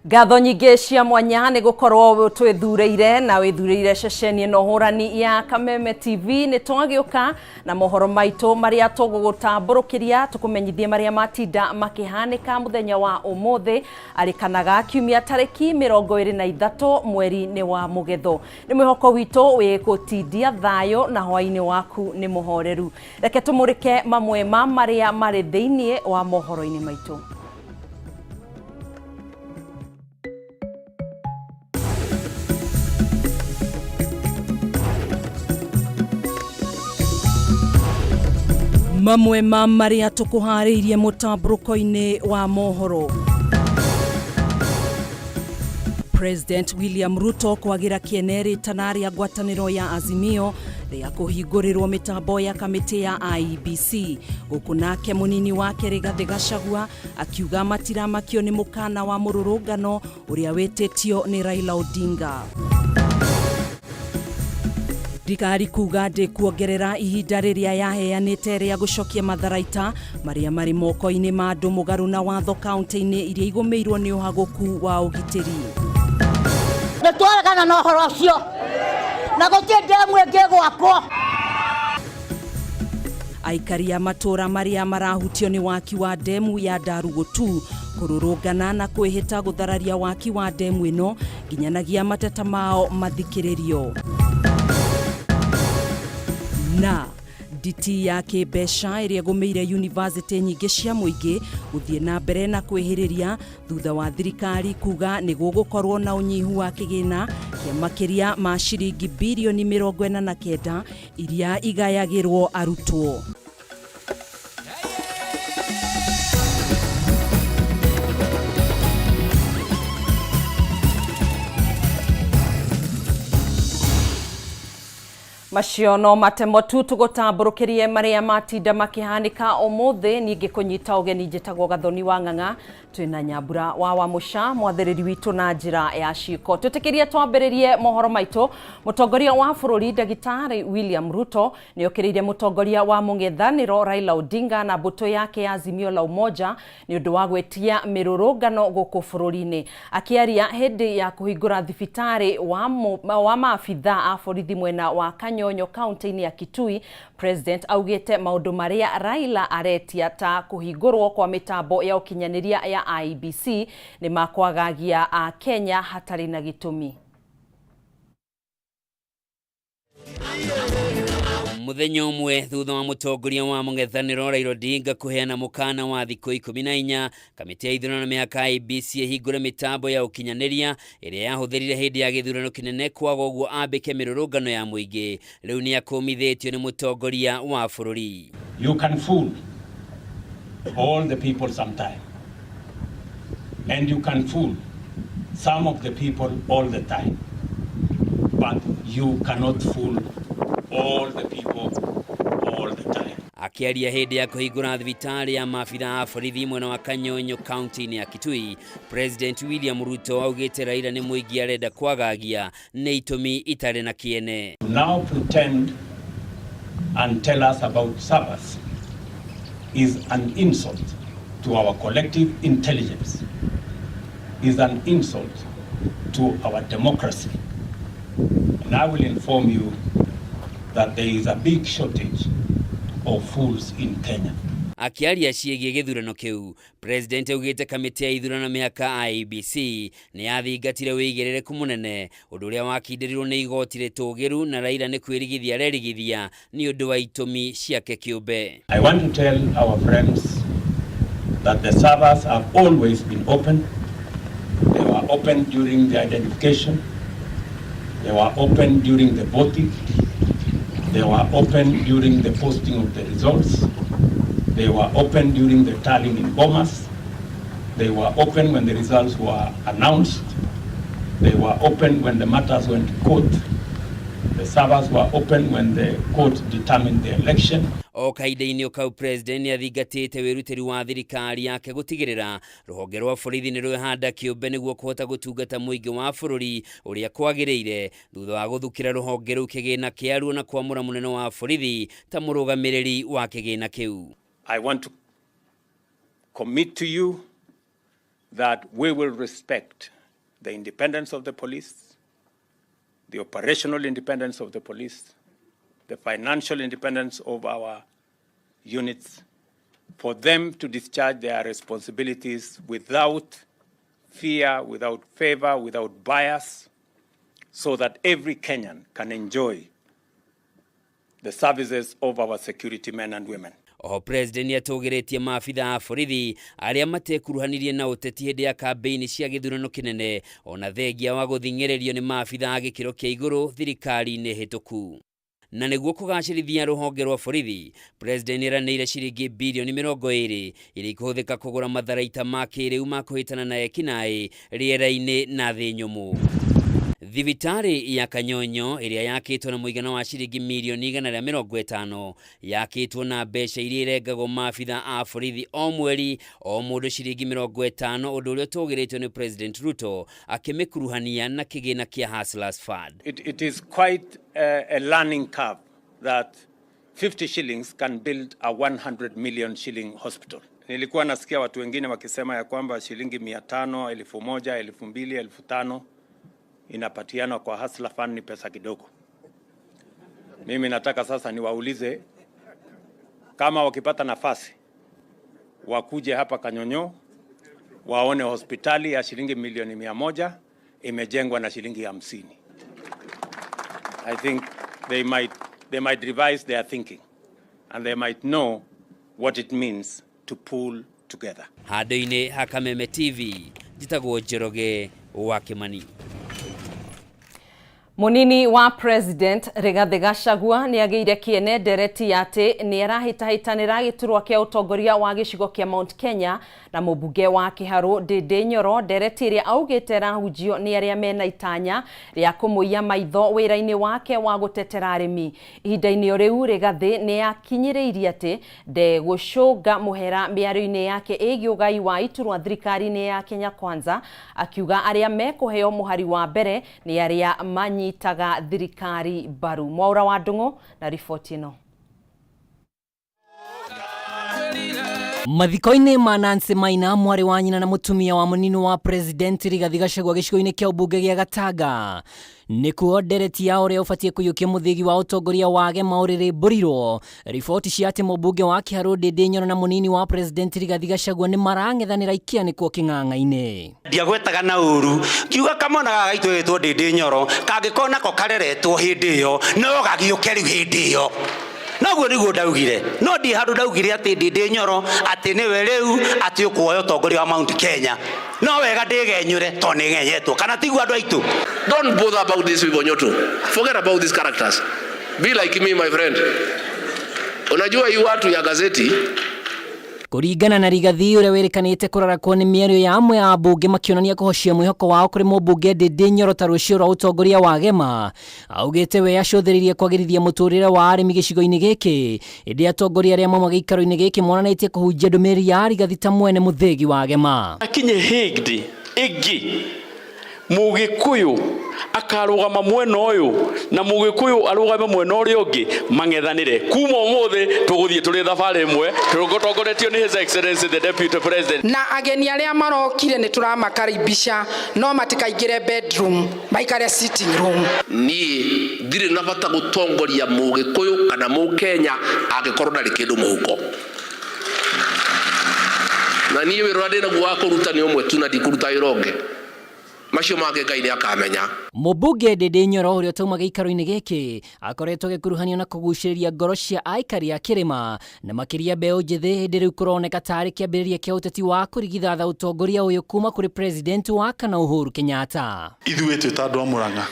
Ngatho nyingĩ cia mwanya nĩ gũkorwo twĩthurĩire na wĩthurĩire ceceni ĩno hũrani ya Kameme TV. Nĩ twagĩũka na mohoro maitũ marĩa tũgũgũtambũrũkĩria tũkũmenyithie marĩa matinda makĩhanĩka mũthenya wa ũmũthĩ arĩ kana ga kiumia tarĩki 23 mweri-inĩ wa Mũgetho. Nĩ mwĩhoko witũ wĩ gũtindia thayũ na hwaĩ-inĩ waku nĩ mũhoreru. Reke tũmũrĩke mamwe ma marĩa marĩ thĩinĩ wa mohoro-inĩ maitũ. Mamwe ma marĩa tũkũharĩirie mũtambũrũko-inĩ wa mohoro. President William Ruto kwagĩra kĩene rĩtana rĩa ngwatanĩro ya Azimio rĩa kũhingũrĩrwo mĩtambo ya kamĩtĩ ya IEBC, gũkũ nake mũnini wake Rigathĩ Gachagua akiuga matiramakio nĩ mũkana wa mũrũrũngano ũrĩa wĩtĩtio nĩ Raila Odinga. Thirikari kuga ndĩkuongerera ihinda rĩrĩa yaheanĩte rĩa gũcokia matharaita marĩa marĩ moko-inĩ ma andũ mũgarũ na watho kaunti-inĩ iria igũmĩirwo nĩ ũhagũku wa ũgitĩri. Nĩ twaregana na ũhoro ũcio na gũtirĩ ndemu ĩngĩ ĩgwakwo. Aikari a matũũra marĩa marahutio nĩ waki wa ndemu ya Ndarugutu kũrũrũngana na kwĩhĩta gũthararia waki wa ndemu ĩno nginyanagia mateta mao mathikĩrĩrio. Na nditi ya kĩmbeca ĩrĩa ĩgũmĩire yunivasĩtĩ nyingĩ cia mũingĩ gũthiĩ na mbere na kwĩhĩrĩria thutha wa thirikari kuga nĩ gũgũkorwo na ũnyihu wa kĩgĩna kĩa makĩria ma ciringi birioni 49 iria igayagĩrwo arutwo. Macio no matemo tu tũgũtambũrũkĩrie marĩa matinda makĩhanĩka ũmũthĩ. Niĩ ngĩkũnyita ũgeni njĩtagwo Gathoni wa Ng'ang'a, twĩna Nyambura wa Wamũca mwathĩrĩri witũ na njĩra ya ciĩko. Twĩtĩkĩrie twambĩrĩrie mohoro maitũ. Mũtongoria wa bũrũri Ndagĩtarĩ William Ruto nĩ okĩrĩire mũtongoria wa mũng'ethanĩro Raila Odinga na mbũtũ yake ya Azimio la Umoja nĩ ũndũ wa gwĩtia mĩrũrũngano gũkũ bũrũri-inĩ. Akĩaria hĩndĩ ya kũhingũra thibitarĩ wa maabitha a borithi mwena wa Kanyonyo kaunti-inĩ ya Kitui, President augĩte maũndũ marĩa Raila aretia ta kũhingũrwo kwa mĩtambo ya ũkinyanĩria ya IEBC nĩ makwagagia a Kenya hatarĩ na gĩtũmi. Mũthenya ũmwe thutha wa mũtongoria wa mũng'ethanĩro Raila Odinga kũheana mũkana wa thikũ 14 kamĩtĩ ya ithurano na mĩhaka IEBC ĩhingũre mĩtambo ya ũkinyanĩria ĩrĩa yahũthĩrire hĩndĩ ya gĩthurano kĩnene kwaga ũguo ambĩke mĩrũrũngano ya mũingĩ, rĩu nĩ akũmithĩtio nĩ mũtongoria wa bũrũri. You can fool all the people sometime, and you can fool some of the people all the time, but you cannot fool all the people all the time. Akĩaria hĩndĩ ya kũhingũra thibitarĩ ya maabitha a borithi mwena wa Kanyonyo kaunti-inĩ ya Kitui, President William Ruto augĩte Raila nĩ mũingĩ arenda kwagagia nĩ itũmi itarĩ na kĩene. To now pretend and tell us about servers is an insult to our collective intelligence, is an insult to our democracy. And I will inform you that there is a big shortage of fools in Kenya. Akĩaria ciĩgiĩ gĩthurano kĩu, President augĩte kamĩtĩ ya ithurano mĩhaka IEBC nĩ yathingatire wĩigĩrĩrĩku mũnene, ũndũ ũrĩa wakindĩrirwo nĩ igoti rĩtũgĩru na Raila nĩ kwĩrigithia arerigithia nĩ ũndũ wa itũmi ciake kĩũmbe. I want to tell our friends that the servers have always been open. They were open during the identification. They were open during the voting. They were open during the posting of the results. They were open during the tallying in Bomas. They were open when the results were announced. They were open when the matters went to court. The servers were open when the court determined the election. O kahinda-inĩ kau, President nĩ athingatĩte wĩrutĩri wa thirikari yake gũtigĩrĩra rũhonge rwa borithi nĩ rwehanda kĩũmbe nĩguo kũhota gũtungata mũingĩ wa bũrũri ũrĩa kwagĩrĩire, thutha wa gũthukĩra rũhonge rũu kĩgĩna kĩaruo na kwamũra mũnene wa borithi ta mũrũgamĩrĩri wa kĩgĩna kĩu. I want to commit to you that we will respect The independence of the police, the operational independence of the police, the financial independence of our units, for them to discharge their responsibilities without fear, without favor, without bias, so that every Kenyan can enjoy the services of our security men and women. Oho president nĩatũgĩrĩtie maabitha a borithi arĩa matekuruhanirie na ũteti hĩndĩ ya kambĩini cia gĩthurano kĩnene, ona thengia wa gũthing'ĩrĩrio nĩ maabitha a gĩkĩro kĩa igũrũ thirikari-inĩ hĩtũku. Na nĩguo kũgacĩrithia rũhonge rwa borithi, president nĩeranĩire ciringi birioni 20 iria ikũhũthĩka kũgũra matharaita ma kĩrĩu ma kũhĩtana na ekinaĩ rĩera-inĩ na thĩ nyũmũ. Thibitarĩ ya Kanyonyo ĩrĩa yakĩtwo na mũigana wa ciringi mirioni 150 yakĩtwo na mbeca iria irengagwo maabitha a borithi o mweri o mũndũ ciringi 50, ũndũ ũrĩa ũtũgĩrĩtio nĩ President Ruto akĩmĩkuruhania na kĩgĩna kĩa Hustlers Fund. It is quite a learning curve that 50 shillings can build a 100 million shilling hospital. Nilikuwa nasikia watu wengine wakisema ya kwamba shilingi 500, 1000, 2000, 5000 inapatiana kwa Hustler Fund ni pesa kidogo. Mimi nataka sasa niwaulize kama wakipata nafasi wakuje hapa Kanyonyo waone hospitali ya shilingi milioni 100 imejengwa na shilingi 50. I think they might revise their thinking and they might know what it means to pull together. Handũ-inĩ ha Kameme TV, njĩtagwo Njoroge wa Kimani. Munini wa President Rigathi Gachagua nĩ agĩire kĩene ndereti ya atĩ nĩ arahĩtahĩtanĩra gĩturwa kĩa ũtongoria wa gĩcigo kĩa Mount Kenya na mũmbunge wa Kĩharũ Ndindi Nyoro, ndereti ĩrĩa augĩte ĩrahunjio nĩ arĩa mena itanya rĩa kũmũiya maitho wĩra-inĩ wake wa gũtetera arĩmi. Ihinda-inĩ o rĩu Rigathi nĩ akinyĩrĩirie atĩ ndegũcũnga mũhera mĩario-inĩ yake ĩgiĩ ũgai wa iturwa thirikari-inĩ ya Kenya Kwanza, akiuga arĩa mekũheo mũhari wa mbere nĩ arĩa manyitaga thirikari mbaru. Mwaura wa Ndung'u na riboti ĩno. Mathiko-inĩ ma Nancy Maina, mwarĩ wa nyina na mũtumia wa mũnini wa President Rigathi Gachagua gĩcigo-inĩ kĩa ũmbunge gĩa Gatanga, nĩkuo ndereti ya ũrĩa ũbatiĩ kũiyũkia mũthĩgi wa ũtongoria wa Gema ũrĩrĩmbũrirwo. Riboti cia atĩ mũmbunge wa Kĩharũ Ndindi Nyoro na mũnini wa President Rigathi Gachagua nĩ marang'ethanĩra ikĩanĩkwo kĩng'ang'a-inĩ. Ndiagwetaga na ũru ngiuga kamwana gaka gaitũ getwo Ndindi Nyoro kangĩkorwo nako kareretwo hĩndĩ ĩyo no gagĩũke rĩu hĩndĩ ĩyo. Noguo nĩguo ndaugire, no ndi handũ ndaugire atĩ Ndindi Nyoro atĩ nĩwe rĩu atĩ ũkuoya ũtongoria wa Mount Kenya. No wega ndĩgenyũre tondũ nĩng'enyetwo, kana tiguo andũ aitũ? Don't bother about these people, Nyoto. Forget about these characters. Be like me, my friend. Unajua hii watu ya gazeti. Kũringana na Rigathi ũrĩa wĩrĩkanĩte kũrarakwo nĩ mĩario ya amwe a ambunge makĩonania kũhocia mwĩhoko wao kũrĩ mũmbunge Ndindi Nyoro ta rũciũ rwa ũtongoria wa Gema, augĩte we acũthĩrĩirie kwagĩrithia mũtũrĩre wa arĩmi gĩcigo-inĩ gĩkĩ, ĩndĩ atongoria arĩa mauma gĩikaro-inĩ gĩkĩ monanĩtie kũhunjia ndũmĩrĩri ya Rigathi ta mwene mũthĩgi wa Gema. Akinye hĩndĩ ĩngĩ Mũgĩkũyũ akarũgama mwena ũyũ na Mũgĩkũyũ arũgame mwena ũrĩa ũngĩ mang'ethanĩre. Kuma ũmũthĩ tũgũthiĩ tũrĩ thabarĩ ĩmwe tũtongoretio nĩ His Excellency the Deputy President. Na ageni arĩa marokire nĩ tũramakaribisha no matikaingĩre bedroom, maikare sitting room. Niĩ ndirĩ na bata gũtongoria Mũgĩkũyũ kana Mũkenya angĩkorwo ndarĩ kĩndũ mũhuko. Na niĩ wĩra ũrĩa ndĩnaguo wa kũruta nĩ ũmwe tu na ndikũruta wĩra ũngĩ. Macio make Ngai nĩ akamenya. Mũmbunge Ndindi Nyoro ũrĩa ũtauma gĩikaro-inĩ gĩkĩ akoretwo agĩkuruhanio na kũgucĩrĩria ngoro cia aikari a kĩrĩma na makĩria mbeũ njĩthĩ, hĩndĩ rĩu kũroneka tarĩ kĩambĩrĩria kĩa ũteti wa kũrigithatha ũtongoria ũyũ kuma kũrĩ President wa kana Uhuru Kenyatta. Ithuĩ twĩ ta andũ a Murang'a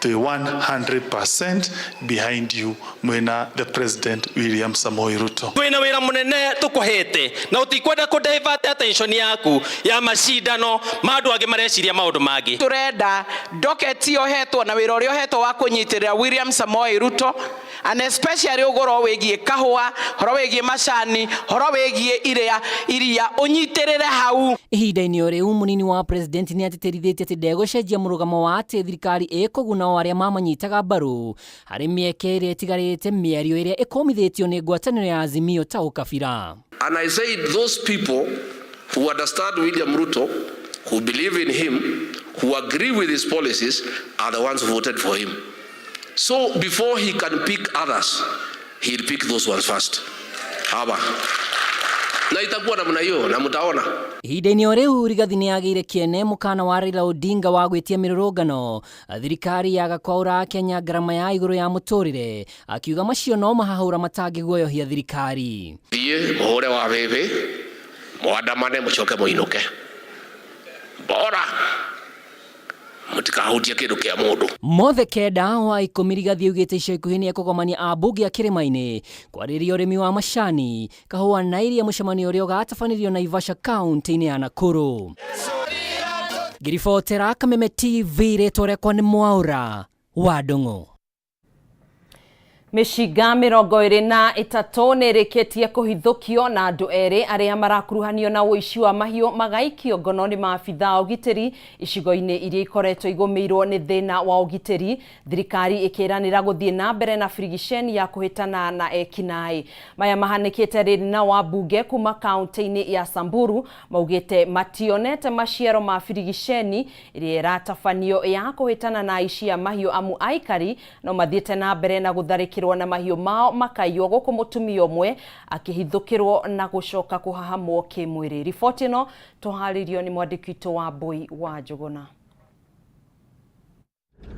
twĩ 100% behind you mwena the President William Samoei Ruto. Twina wira munene tukuhete na utikwenda ku divert attention yaku ya macindano ma andu angi mareciria maundu mangi. Turenda docket yohetwo na wira uria uhetwo wa kunyitirira William Samoei Ruto and especially ugoro wigie kahua, horo wigie macani, horo wigie iria unyitirire hau. Ihinda-inĩ o rĩu mũnini wa President nĩ atĩtĩrithĩtie atĩ ndegũcenjia mũrũgamo wa atĩ thirikari ĩkũguna o arĩa mamanyitaga mbaru harĩ mĩeke ĩrĩa ĩtigarĩte mĩario ĩrĩa ĩkũmithĩtio nĩ ngwatanĩro ya Azimio ta ũkabira. And I said those people who understand William Ruto, who believe in him, who agree with his policies are the ones who voted for him. So before he can pick others, he'll pick those ones first. Haba. Na itakuwa namna hiyo na mtaona. Ihinda-inĩ o rĩu Rigathi nĩ agĩire kĩene mũkana wa Raila Odinga wa gwĩtia mĩrũrũngano thirikari yaga kwaũra Kenya ngarama ya igũrũ ya mũtũrĩre, akiuga macio no mahahũra matangĩguoyohia thirikari. Thiĩ mũhũre wa bĩbĩ, mwandamane mũcoke mũinũke. Bora mũtikahutie kĩndũ kĩa mũndũ. Mothe kenda wa 10 Rigathi augĩte ica ikuhĩ nĩ ekũgomania ambunge a kĩrĩma-inĩ kwarĩrĩria ũrĩmi wa macani, kahũa na iria mũcemanio ũrĩa ũgatabanĩrio Naivasha kaunti-inĩ ya Nakuru. Ngĩribotera Kameme TV, rĩtwa rĩakwa nĩ Mwaũra wa Ndung'u. Mĩcinga 23 nĩ ĩrĩkĩtie kũhithũkio na andũ erĩ arĩa marakuruhanio na ũici wa mahiũ magaikio ngono nĩ maabitha a ũgitĩri icigo-inĩ iria ikoretwo igũmĩirwo nĩ thĩna wa ũgitĩri. Thirikari ĩkĩranĩra gũthiĩ na mbere na birigiceni ya kũhĩtana na ekinaĩ. Maya mahanĩkĩte rĩrĩ na wambunge kuma kaunti-inĩ ya Samburu maugĩte mationete maciaro ma birigiceni ĩrĩa ĩratabanio ya kũhĩtana na aici a mahiũ amu aikari no mathiĩte na mbere na gũtharĩkĩrwo na mahiũ mao makaiywo gũkũ mũtumia ũmwe akĩhithũkĩrwo na gũcoka kũhahamwo kĩmwĩrĩ. Riboti ĩno tũharĩirio nĩ mwandĩki witũ wa Mbui wa Njũgũna.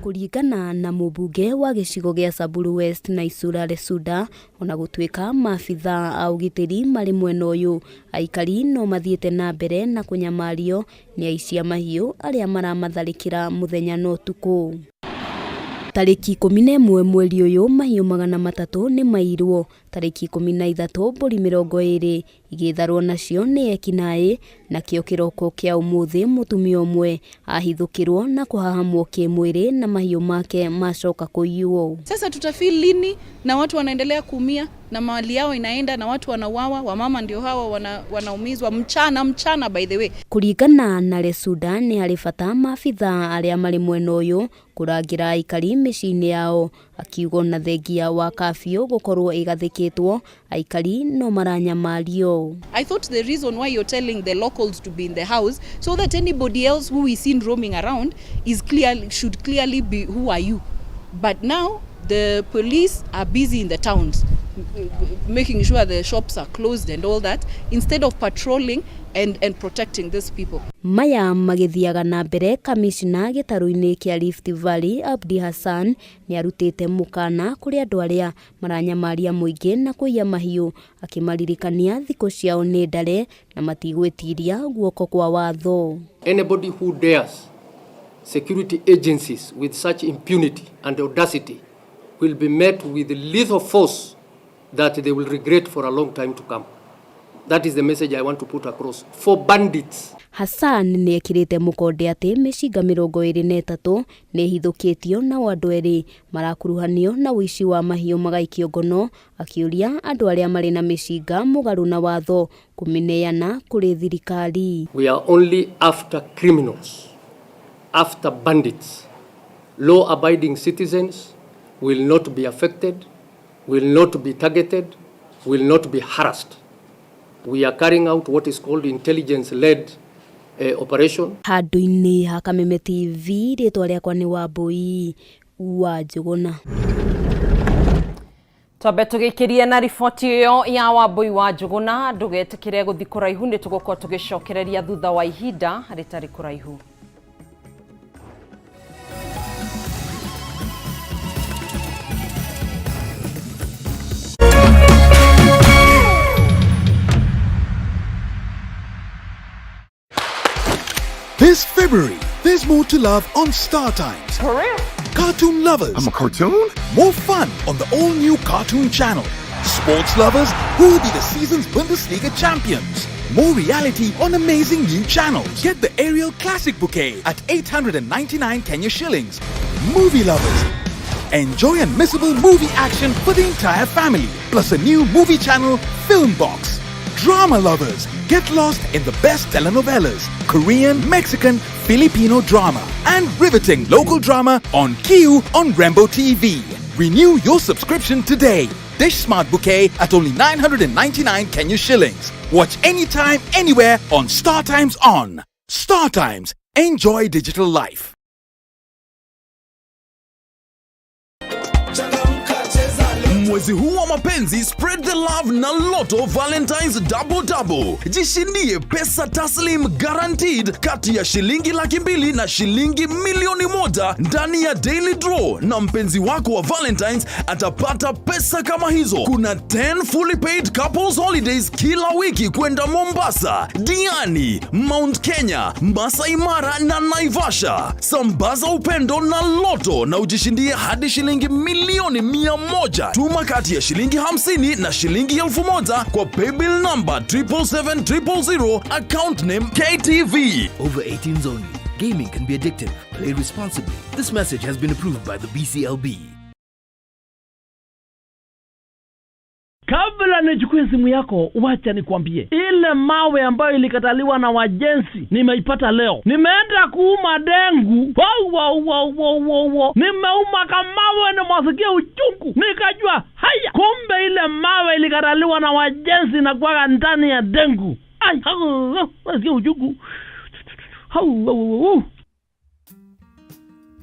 Kũringana na mũmbunge wa gĩcigo gĩa Samburu West Naisula Lesuda, ona gũtuĩka maabitha a ũgitĩri marĩ mwena ũyũ, aikari no mathiĩte na mbere na kũnyamario nĩ aici a mahiũ arĩa maramatharĩkĩra mũthenya na ũtukũ. Tarĩki 11 mweri ũyũ mahiũ 300 nĩ mairwo, tarĩki 13 mbũri 20 igĩtharwo nacio nĩ ekinaĩ, nakĩo kĩroko kĩa ũmũthĩ mũtumia ũmwe ahithũkĩrwo na kũhahamwo kĩmwĩrĩ na mahiũ make macoka kũiywo. Sasa tutafeel lini na watu wanaendelea kuumia na mali yao inaenda na watu wanauawa, wamama ndio hawa wanaumizwa mchana mchana by the way. Kũringana na Lesuda nĩ harĩ bata maabitha arĩa marĩ mwena ũyũ kũrangĩra aikari mĩciĩ-inĩ yao, akiuga ona thengia wa kabiũ gũkorwo ĩgathĩkĩtwo aikari no maranyamario. I thought the reason why you're telling the locals to be in the house so that anybody else who is seen roaming around is clear, should clearly be who are you. But now the police are busy in the towns making sure the shops are closed and all that instead of patrolling and protecting these people. Maya magĩthiaga na mbere kamishna gĩtarũ-inĩ kĩa Rift Valley Abdi Hassan nĩ arutĩte mũkana kũrĩ andũ arĩa maranyamaria mũingĩ na kũiya mahiũ, akĩmaririkania thikũ ciao nĩ ndare na matigwĩtiria guoko kwa watho. Anybody who dares security agencies with such impunity and audacity will be met with lethal force that they will regret for a long time to come. That is the message I want to put across. For bandits. Hassan nĩ ekĩrĩte mũkonde atĩ mĩcinga 23 nĩ ĩhithũkĩtio nao andũ erĩ marakuruhanio na ũici wa mahiũ magaikio ngono, akĩũria andũ arĩa marĩ na mĩcinga mũgarũ na watho kũmĩneana kũrĩ thirikari. We are only after criminals, after bandits. Law-abiding citizens will not be affected, will not be targeted, will not be harassed. We are carrying out what is called intelligence-led operation. Handũ-inĩ ha Kameme TV, rĩtwa rĩakwa nĩ Wambui wa Njũgũna. Twambe tũgĩkĩrie na riboti ĩyo ya Wambui wa Njũgũna, ndũgetĩkĩre gũthiĩ kũraihu, nĩ tũgũkorwo tũgĩcokereria thutha wa ihinda rĩtarĩ kũraihu. This February, there's more to love on Star Times. For real? Cartoon lovers. I'm a cartoon? More fun on the all-new Cartoon Channel. Sports lovers, who will be the season's Bundesliga champions? More reality on amazing new channels. Get the Ariel Classic Bouquet at 899 Kenya shillings. Movie lovers, enjoy unmissable movie action for the entire family. Plus a new movie channel, Film Box. Drama lovers, get lost in the best telenovelas, Korean, Mexican, Filipino drama, and riveting local drama on Q on Rembo TV. Renew your subscription today. Dish Smart Bouquet at only 999 Kenya shillings. Watch anytime, anywhere on Star Times On. Star Times. Enjoy digital life. Mwezi huu wa mapenzi, spread the love na Lotto Valentine's Double Double. Jishindie pesa taslim guaranteed kati ya shilingi 200,000 na shilingi 1,000,000 ndani ya daily draw, na mpenzi wako wa Valentine's atapata pesa kama hizo. Kuna 10 fully paid couples holidays kila wiki kwenda Mombasa, Diani, Mount Kenya, Masai Mara na Naivasha. Sambaza upendo na Lotto na ujishindie hadi shilingi 100,000,000. Tuma kati ya shilingi 50 na shilingi 1,000 kwa paybill number 777 000, account name KTV. Over 18s only. Gaming can be addictive. Play responsibly. This message has been approved by the BCLB. Kabla nichukue simu yako, wacha nikwambie, ile mawe ambayo ilikataliwa na wajenzi nimeipata leo. Nimeenda kuuma dengu, wow, wow, wow, wow, wow, wow. Nimeuma kamawe, nimwasikia uchungu, nikajua haya, kumbe ile mawe ilikataliwa na wajenzi na kuwaga ndani ya dengu. Ai, hau, hau, nasikia uchungu. Hau, hau, hau.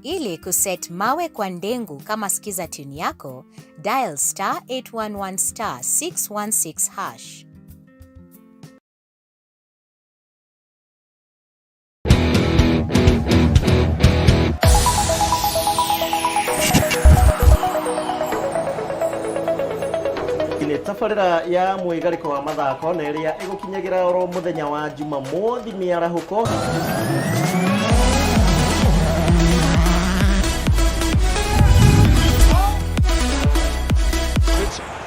Ili kuset mawe kwa ndengu kama skiza tune yako, dial star 811 star 616 hash. Nĩ tabarĩra ya mwĩgarĩko wa mathako na ĩrĩa ĩgũkinyagĩra oro mũthenya wa Jumamothi mĩarahũko.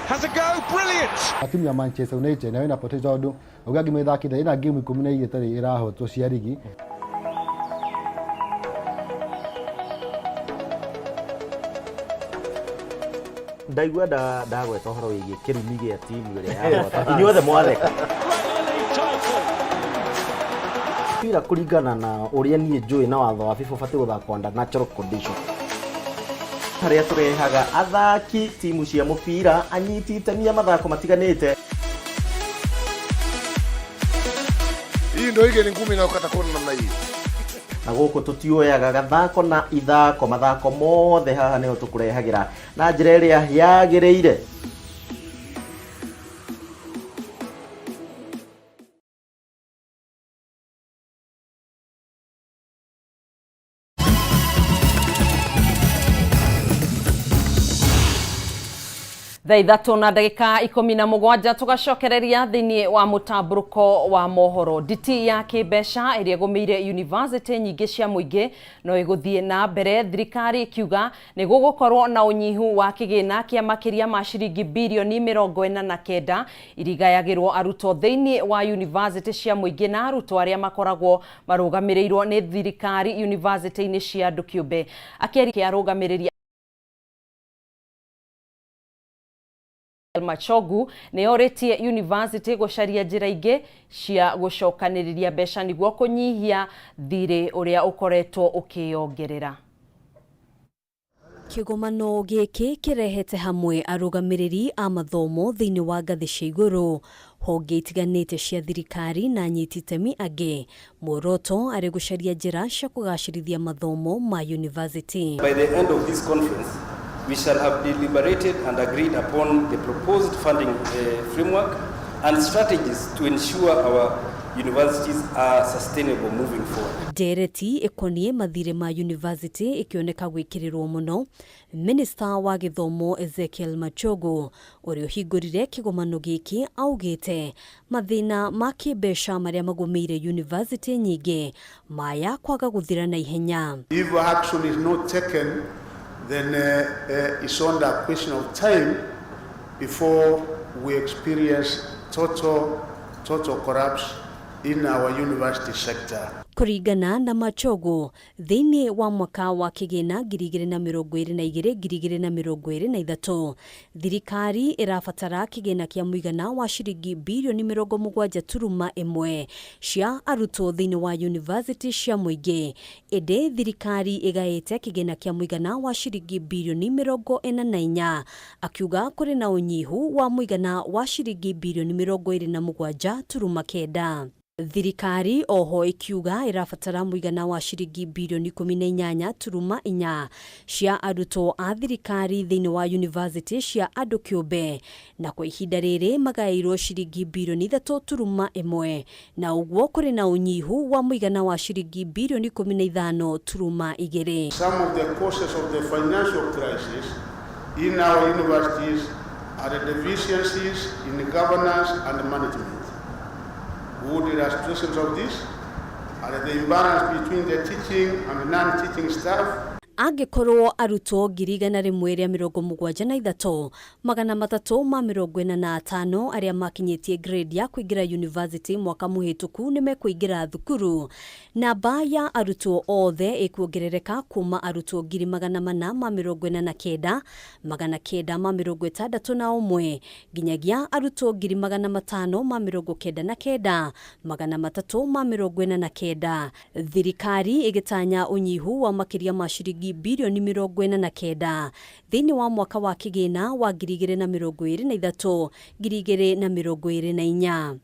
Has a go, brilliant! Timu ya Manchester United nayo inapoteza tondũ uga ngĩmĩthakithia ĩna game 12 ĩtarĩ ĩrahotwo cia rigi. Ndaigua ndagweta ũhoro wĩgiĩ kĩrumi gĩa timu ĩrĩa yahota. Inyuothe mwatheka. Mpira kũringana na ũrĩa niĩ njũĩ na watho wa FIFA ũbatiĩ gũthakwo under natural condition. Harĩa tũrehaga athaki timu cia mũbira anyiti itemi a mathako matiganĩte. Hii ndio ile ni ngumi inayokata kona namna hii. Na gũkũ tũtioyaga gathako na ithako, mathako mothe haha nĩho tũkũrehagĩra na njĩra ĩrĩa yagĩrĩire. Thaa ithatũ na ndagĩka 17 tũgacokereria thĩinĩ wa mũtambũrũko wa mohoro. Nditi ya kĩmbeca ĩrĩa ĩgũmĩire university nyingĩ cia mũingĩ no ĩgũthiĩ na mbere, thirikari ĩkiuga nĩ gũgũkorwo na ũnyihu wa kĩgĩna kĩa makĩria ma ciringi birioni 49 irigayagĩrwo arutwo thĩinĩ wa university cia mũingĩ na arutwo arĩa makoragwo marũgamĩrĩirwo nĩ thirikari university-inĩ cia andũ kĩũmbe. Akĩaria arũgamĩrĩri Machogu nĩ orĩtie university gũcaria njĩra ingĩ cia gũcokanĩrĩria mbeca nĩguo kũnyihia thirĩ ũrĩa ũkoretwo ũkĩyongerera. Kĩgomano gĩkĩ kĩrehete hamwe arũgamĩrĩri a mathomo thĩinĩ wa ngathĩ cia igũrũ, honge itiganĩte cia thirikari na anyiti itemi angĩ, muoroto arĩ gũcaria njĩra cia kũgacĩrithia mathomo ma university. By the end of this conference, we shall have deliberated and agreed upon the proposed funding framework and strategies to ensure our universities are sustainable moving forward. Ndereti ĩkoniĩ mathirĩ ma university ĩkĩoneka gwĩkĩrĩrwo mũno. Minista wa gĩthomo Ezekiel Machogu ũrĩa ũhingũrire kĩgomano gĩkĩ augĩte mathĩna ma kĩmbeca marĩa magũmĩire university nyingĩ maya kwaga gũthira na ihenya. If action is not taken, then it's only a question of time before we experience total collapse in our university sector. Kũringana na Machogu, thĩinĩ wa mwaka wa kĩgĩna 2022 2023, thirikari ĩrabatara kĩgĩna kĩa mũigana wa ciringi birioni 70.1 cia arutwo thĩinĩ wa university cia mũingĩ, ĩndĩ thirikari ĩgaĩte kĩgĩna kĩa mũigana wa ciringi birioni 44, akiuga kũrĩ na ũnyihu wa mũigana wa ciringi birioni 27.9. Thirikari oho ikiuga irabatara muigana wa ciringi birioni 18.4 cia arutwo a thirikari thiini wa university cia andu kiumbe, na kwa ihinda riri magairwo ciringi birioni 3.1, na uguo kuri na unyihu wa muigana wa ciringi birioni 15.2. Some of the causes of the financial crisis in our universities are the deficiencies in governance and management. Good illustrations of this are the imbalance between the teaching and non-teaching staff. Angĩkorwo arutwo 173,345 arĩa makinyĩtie grade ya kũingĩra university mwaka mũhĩtũku nĩmekũingĩra thukuru, namba ya arutwo othe ĩkuongerereka kuma arutwo 449,961 nginyagia arutwo 599,349. Thirikari ĩgĩtanya ũnyihu wa makĩria ma ciringi birioni 49 thĩinĩ wa mwaka wa kĩgĩna wa 2023 2024.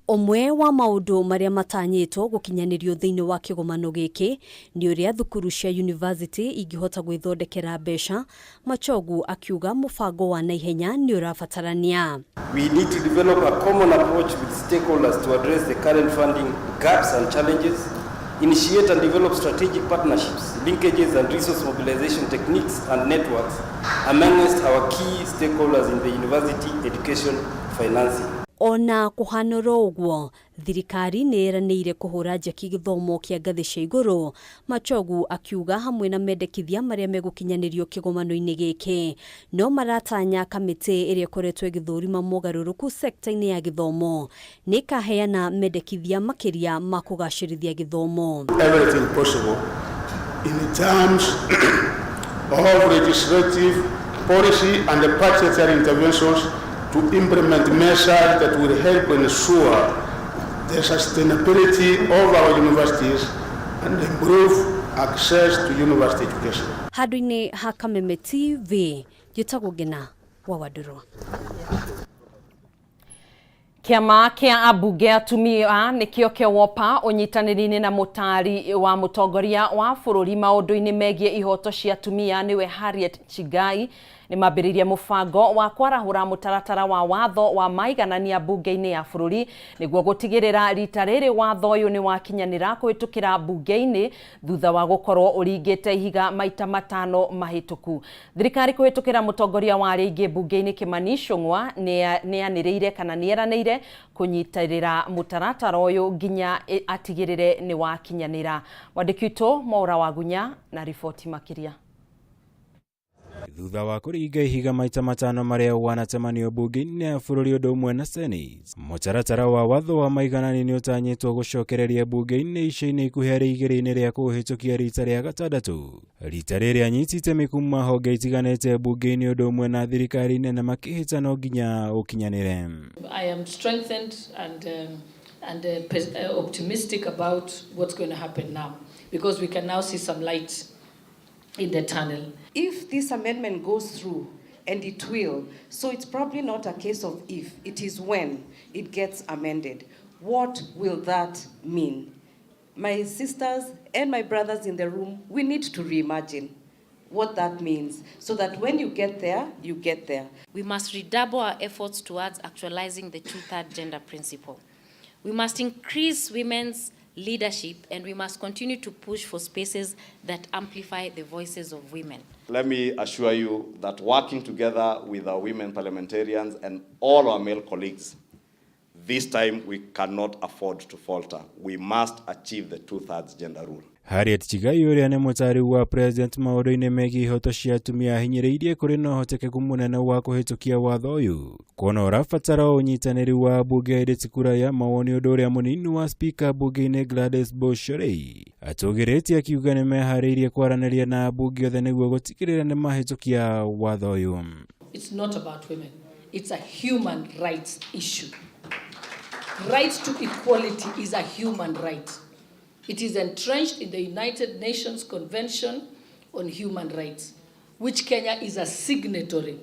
Ũmwe wa maũndũ marĩa matanyĩtwo gũkinyanĩrio thĩinĩ wa kĩgomano gĩkĩ nĩ ũrĩa thukuru cia university ingĩhota gwĩthondekera mbeca. Machogu akiuga mũbango wa naihenya nĩ ũrabatarania. We need to develop a common approach with stakeholders to address the current funding gaps and challenges, initiate and develop strategic partnerships, linkages and resource mobilization techniques and networks amongst our key stakeholders in the university education financing. Ona kuhanoro uguo, thirikari nĩ ĩranĩire kũhũra njeki gĩthomo kĩa ngathĩ cia igũrũ. Machogu akiuga hamwe na mendekithia marĩa megũkinyanĩrio kĩgomano-inĩ gĩkĩ no maratanya kamĩtĩ ĩrĩa ĩkoretwo ĩgĩthũrima mogarũrũku sekta-inĩ ya gĩthomo nĩ ĩkaheana mendekithia makĩria ma kũgacĩrithia gĩthomo. Everything possible in terms of legislative policy and the budgetary interventions to implement measures that will help ensure the sustainability of our universities and improve access to university education. Handũ-inĩ ha Kameme TV, njĩtagwo Ngina wa Wandũrũ. Kĩama kĩa ambunge atumia nĩkĩo kĩa WOPA ũnyitanĩri-inĩ na mũtari wa mũtongoria wa bũrũri maũndũ-inĩ megiĩ ihoto cia atumia nĩwe Harriet Chigai nĩ mambĩrĩirie mũbango wa kwarahũra mũtaratara wa watho wa maiganania mbunge-inĩ ya bũrũri nĩguo gũtigĩrĩra rita rĩrĩ watho ũyũ nĩ wakinyanĩra kũhĩtũkĩra mbunge-inĩ thutha wa gũkorwo ũringĩte ihiga maita 5 mahĩtũku. Thirikari kũhĩtũkĩra mũtongoria wa arĩa aingĩ mbunge-inĩ Kimani Ichung'wa nĩanĩrĩire kana nĩeranĩire kũnyitĩrĩra mũtaratara ũyũ nginya atigĩrĩre nĩ wakinyanĩra. Mwandĩki witũ Mwaura Wagunya na riboti makĩria. Thutha wa kũringa ihiga maita 5 marĩa wanacemanio mbunge-inĩ ya bũrũri ũndũ ũmwe na Senate, mũtaratara wa watho wa maiganani nĩ ũtanyĩtwo gũcokereria mbunge-inĩ ica-inĩ ikuhĩ harĩ igĩrĩ-inĩ rĩa kũũhĩtũkia rita rĩa 6. Rita rĩrĩ anyiti itemi kuma honge itiganĩte mbunge-inĩ ũndũ ũmwe na thirikari nene makĩhĩta no nginya ũkinyanĩre. I am strengthened and optimistic about what's going to happen now, because we can now see some light in the tunnel. If this amendment goes through, and it will, so it's probably not a case of if, it is when it gets amended. What will that mean? My sisters and my brothers in the room, we need to reimagine what that means so that when you get there, you get there. We must redouble our efforts towards actualizing the two-third gender principle. We must increase women's leadership, and we must continue to push for spaces that amplify the voices of women. Let me assure you that working together with our women parliamentarians and all our male colleagues, this time we cannot afford to falter. We must achieve the two-thirds gender rule. Harriet Chigai ũrĩa nĩ mũtari wa president maũndũ-inĩ megiĩ ihoto cia atumia ahinyĩrĩirie kũrĩ na ũhotekeku mũnene wa kũhĩtũkia watho ũyũ kuona ũrabatara ũnyitanĩri wa mbunge ĩndĩ ti kura ya mawoni ũndũ ũrĩa mũnini wa spika mbunge-inĩ Gladys Boshorei atũgĩrĩtie akiuga nĩ meharĩirie kwaranĩria na ambunge othe nĩguo gũtigĩrĩra nĩ mahĩtũkia watho ũyũ. It's not about women. It's a human rights issue. Right to equality is a human right. It is entrenched in the United Nations Convention on Human Rights, which Kenya is a signatory,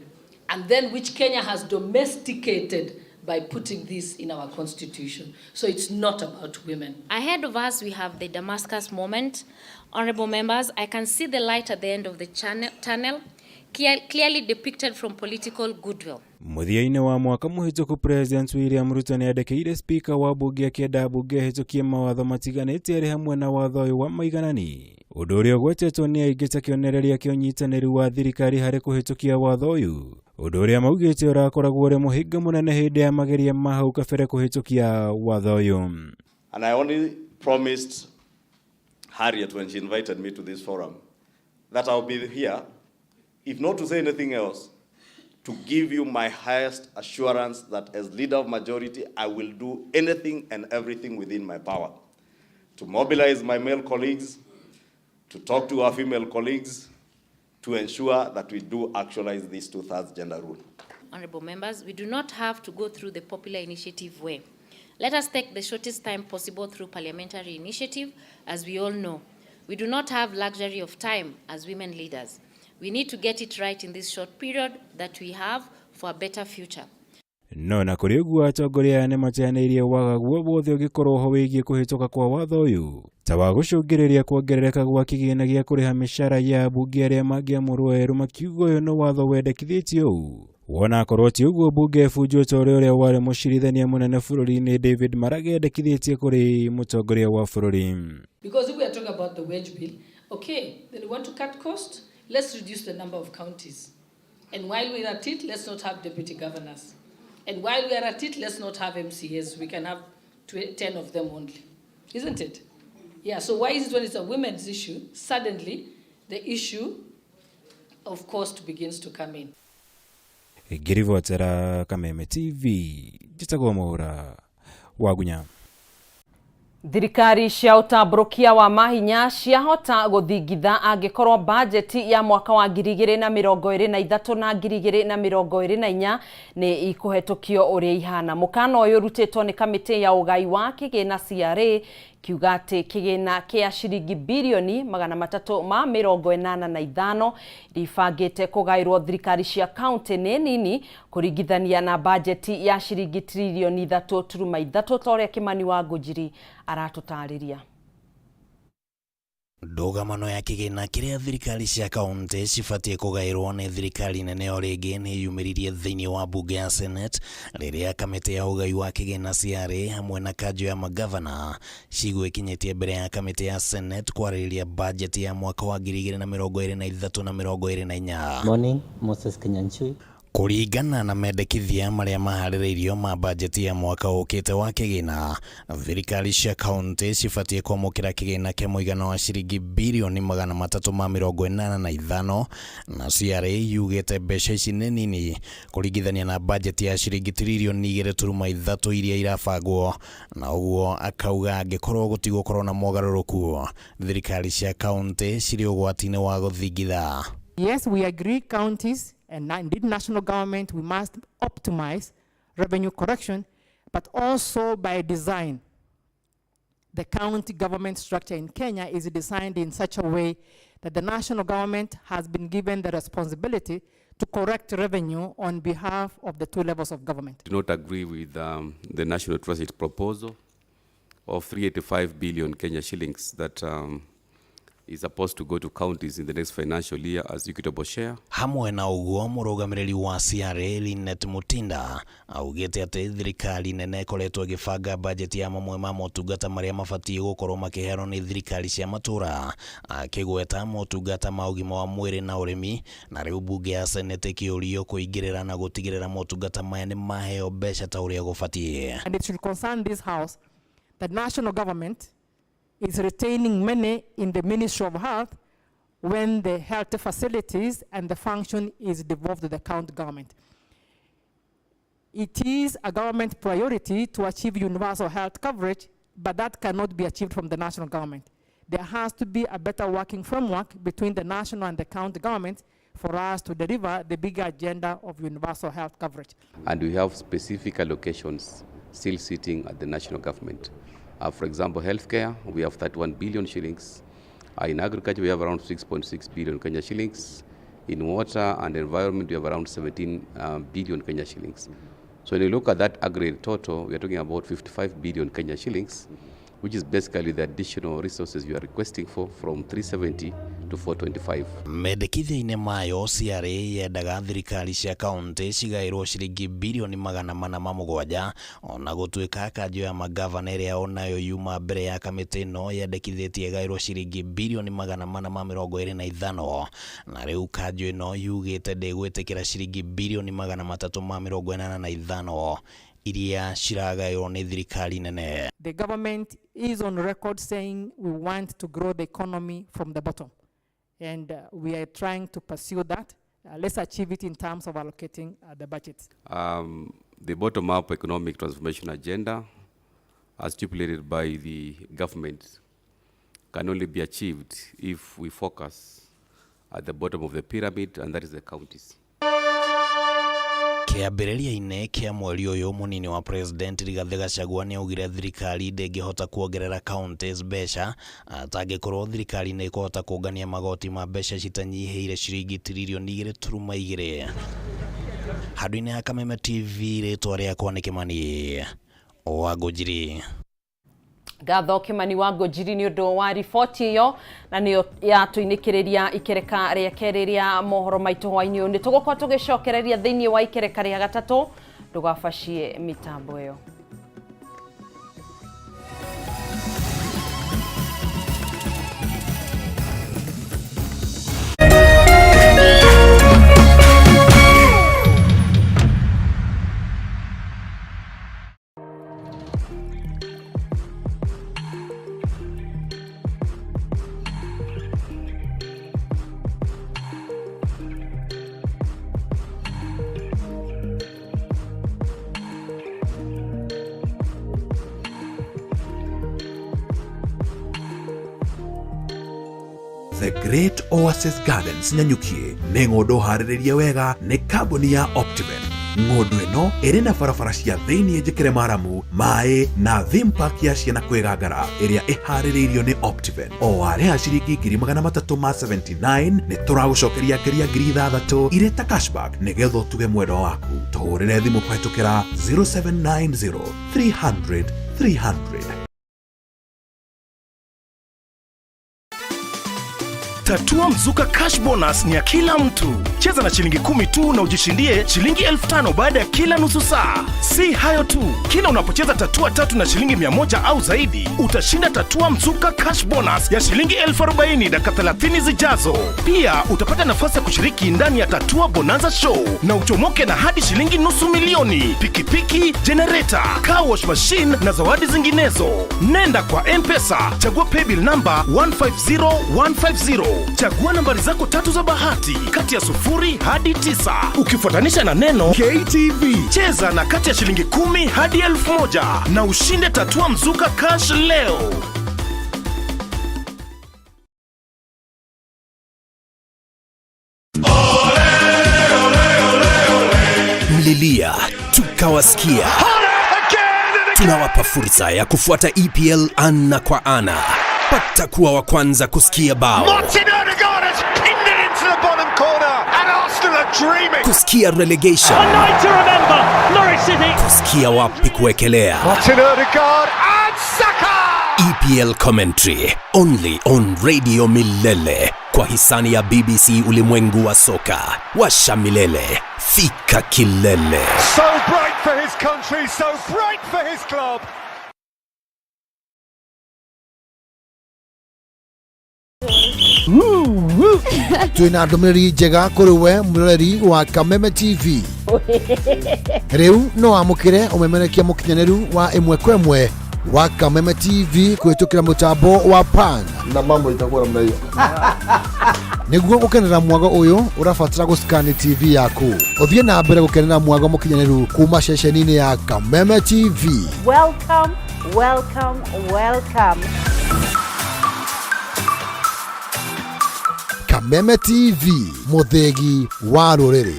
and then which Kenya has domesticated by putting this in our constitution. So it's not about women. Ahead of us, we have the Damascus moment. Honorable members, I can see the light at the end of the tunnel, clearly depicted from political goodwill. Mũthia-inĩ wa mwaka mũhĩtũku President William Ruto nĩandekeire spika wa bunge akĩenda bunge ĩhĩtũkie mawatho matiganĩte arĩ hamwe na watho ũyũ wa maiganani, ũndũ ũrĩa ũgwetetwo nĩ aingĩ ta kĩonereria kĩa ũnyitanĩri wa thirikari harĩ kũhĩtũkia watho ũyũ, ũndũ ũrĩa maugĩte ũrakoragwo ũrĩ mũhĩnga mũnene hĩndĩ ya mageria ma hau kabere kũhĩtũkia watho ũyũ. And I only promised Harriet when she invited me to this forum that I'll be here, if not to say anything else, to give you my highest assurance that as leader of majority, I will do anything and everything within my power to mobilize my male colleagues, to talk to our female colleagues, to ensure that we do actualize this two-thirds gender rule. Honorable members, we do not have to go through the popular initiative way. Let us take the shortest time possible through parliamentary initiative. As we all know, we do not have luxury of time as women leaders. We need to get it right in this short period that we have for a better future. No na kũrĩ ũguo atongoria aya nĩmateanĩirie wagagu wothe ũngĩkorwo ho wĩgiĩ kũhĩtũka kwa watho ũyũ ta wa gũcũngĩrĩria kuongerereka gwa kĩgĩna gĩa kũrĩha mĩcara ya ambunge arĩa mangĩamũrwo erũ makiuga ũyũ nĩ watho wendekithĩtio ũũ wona akorwo ti ũguo mbunge ĩbunjwo ta ũrĩa ũrĩa warĩ mũcirithania mũnene bũrũri-inĩ David Maraga endekithĩtie kũrĩ mũtongoria wa bũrũri. Because if we are talking about the wage bill, okay, then we want to cut cost, let's reduce the number of counties. And while we're at it, let's not have deputy governors. And while we are at it, let's not have MCAs. We can have 10 of them only. Isn't it? Yeah, so why is it when it's a women's issue, suddenly the issue of cost begins to come in? Ngĩribotera Kameme TV, njĩtagwo Mwaura Wagunya. Thirikari cia ũtambũrũkia wa mahinya ciahota gũthingitha angĩkorwo bajeti ya mwaka wa 2023 na 2024 nĩ ikũhetũkio ũrĩa ihana. Mũkana ũyũ ũrutĩtwo nĩ kamĩtĩ ya ũgai wa kĩgĩna CRA kiuga atĩ kĩgĩna kĩa ciringi birioni 385 ribangĩte kũgaĩrwo thirikari cia kaunti nĩ nini kũringithania na bajeti ya ciringi tririoni 3.3 ta ũrĩa Kimani wa Ngũnjiri aratũtarĩria. Ndũgamano ya kĩgĩna kĩrĩa thirikari cia kaunti cibatiĩ kũgaĩrwo nĩ thirikari nene o rĩngĩ nĩ yumĩririe thĩinĩ wa bunge ya Senate rĩrĩa kamĩtĩ ya ũgai wa kĩgĩna CRA hamwe na kanjũ ya magavana cigwĩkinyĩtie mbere ya kamĩtĩ ya Senate kwarĩrĩria bajeti ya mwaka wa 2023 na 2024. Morning, Moses Kinyanchui. Kũringana na mendekithia marĩa maharĩrĩirio ma bajeti ya mwaka ũkĩte wa kĩgĩna, thirikari cia kaunti cibatiĩ kwamũkĩra kĩgĩna kĩa mũigana wa ciringi birioni 385 na CRA yugĩte mbeca ici nĩ nini kũringithania na bajeti ya ciringi tririoni 2.3 iria irabangwo, na ũguo akauga angĩkorwo gũtigũkorwo na mogarũrũku thirikari cia kaunti cirĩ ũgwati-inĩ wa gũthingitha. Yes, we agree counties and indeed national government, we must optimize revenue collection, but also by design. The county government structure in Kenya is designed in such a way that the national government has been given the responsibility to correct revenue on behalf of the two levels of government. I do not agree with the National Treasury proposal of 385 billion Kenya shillings that is supposed to go to counties in the next financial year as equitable share. Hamwe na ũguo mũrũgamĩrĩri wa CRA Linet Mutinda augĩte atĩ thirikari nene ĩkoretwo ĩgĩbanga bajeti ya mamwe ma motungata marĩa mabatiĩ gũkorwo makĩheanwo nĩ thirikari cia matũra, akĩgweta motungata ma ũgima wa mwĩrĩ na ũrĩmi, na rĩu bunge ya Senate ĩkĩũrio kũingĩrĩra na gũtigĩrĩra motungata maya nĩ maheo mbeca ta ũrĩa gũbatiĩ. And it should concern this house that national government is retaining money in the Ministry of Health when the health facilities and the function is devolved to the county government. It is a government priority to achieve universal health coverage, but that cannot be achieved from the national government. There has to be a better working framework between the national and the county government for us to deliver the bigger agenda of universal health coverage. And we have specific allocations still sitting at the national government. For example, healthcare, we have 31 billion shillings. In agriculture, we have around 6.6 billion Kenya shillings. In water and environment, we have around 17 billion Kenya shillings. So when you look at that aggregate total, we are talking about 55 billion Kenya shillings, which is basically the additional resources you are requesting for from 370 to 425. Mendekithia-inĩ mayo CRA yendaga thirikari cia kaunti cigaĩrwo ciringi birioni 407 ona gũtuĩka kanjũ ya magavana ĩrĩa onayo yuma mbere ya kamĩtĩ ĩno yendekithĩtie ĩgaĩrwo ciringi birioni 425 na rĩu kanjũ ĩno yugĩte ndĩgwĩtĩkĩra ciringi birioni 385 iria ciragaĩrwo nĩ thirikari nene. The government is on record saying we want to grow the economy from the bottom, and we are trying to pursue that. Let's achieve it in terms of allocating the budget. The bottom-up economic transformation agenda, as stipulated by the government, can only be achieved if we focus at the bottom of the pyramid, and that is the counties. Kĩambĩrĩria-inĩ kĩa mweri ũyũ mũnini wa President Rigathĩ Gachagua nĩaugire thirikari ndĩngĩhota kuongerera counties mbeca atangĩkorwo thirikari nĩ ĩkũhota kũngania magoti ma mbeca citanyihĩire ciringi tiririoni 2.2. Handũ-inĩ ha Kameme TV, rĩtwa rĩakwa nĩ Kĩmani wa Ngũnjiri. Ngatho Kimani wa Ngũnjiri nĩ ũndũ wa riboti ĩyo na nĩyo yatũinĩkĩrĩria ikereka rĩa kerĩ rĩa mohoro maitũ hwainĩ ũyũ. Nĩ tũgũkorwo tũgĩcokereria thĩinĩ wa ikereka rĩa gatatũ, ndũgabacie mĩtambo ĩyo. The Great Oasis Gardens Nanyuki nĩ ng'ũndũ harĩrĩrie wega nĩ kambuni ya Optiven. Ng'ũndũ ĩno ĩrĩ na barabara cia thĩinĩ njĩkĩre maramu, maĩ na theme park ya ciana kwĩgangara ĩrĩa ĩharĩrĩirio nĩ Optiven. O warĩha ciringi 379 nĩ tũragũcokeria ngiria 6,000 irĩ ta cashback nĩgetha ũtuge mwendwa waku. Tũhũrĩre thimũ kũhetũkĩra 0790 300 300. Tatua Mzuka Cash Bonus ni ya kila mtu. Cheza na shilingi 10 tu na ujishindie shilingi 5,000 baada ya kila nusu saa. Si hayo tu, kila unapocheza tatua tatu na shilingi 100 au zaidi, utashinda Tatua Mzuka Cash Bonus ya shilingi 40,000 dakika 30 zijazo. Pia utapata nafasi ya kushiriki ndani ya Tatua Bonanza Show na uchomoke na hadi shilingi 500,000, pikipiki, generator, car wash machine na zawadi zinginezo. Nenda kwa M-Pesa, chagua paybill number 150150. Chagua nambari zako tatu za bahati kati ya 0 hadi 9 ukifuatanisha na neno KTV. Cheza na kati ya shilingi 10 hadi 1,000 na ushinde Tatua Mzuka Cash leo. Mlilia tukawasikia. Tunawapa fursa ya kufuata EPL ana kwa ana. Pata kuwa wa kwanza kusikia bao, Martin Odegaard has pinned it into the bottom corner and Arsenal are dreaming. kusikia relegation, A night to remember, Norwich City. kusikia wapi kuwekelea. Martin Odegaard and Saka! EPL commentary only on Radio Milele kwa hisani ya BBC ulimwengu wa soka. Washa milele, fika kilele. So bright for his country, so bright for his club. Twina ndũmĩrĩri njega kũrĩ we mwĩroreri wa Kameme TV. Rĩu no wamũkĩre ũmemerekia mũkinyanĩru wa ĩmwe kwa ĩmwe wa Kameme TV kũhĩtũkĩra mũtambo wa Pan na mambo itakuwa namna hiyo. Nĩguo gũkenera mwago ũyũ ũrabatara gũscan TV yaku. Ũthiĩ na mbere gũkenera mwago mũkinyanĩru kuma ceceni-inĩ ya Kameme TV. Welcome, welcome, welcome. Kameme TV, mũthĩgi wa rũrĩrĩ.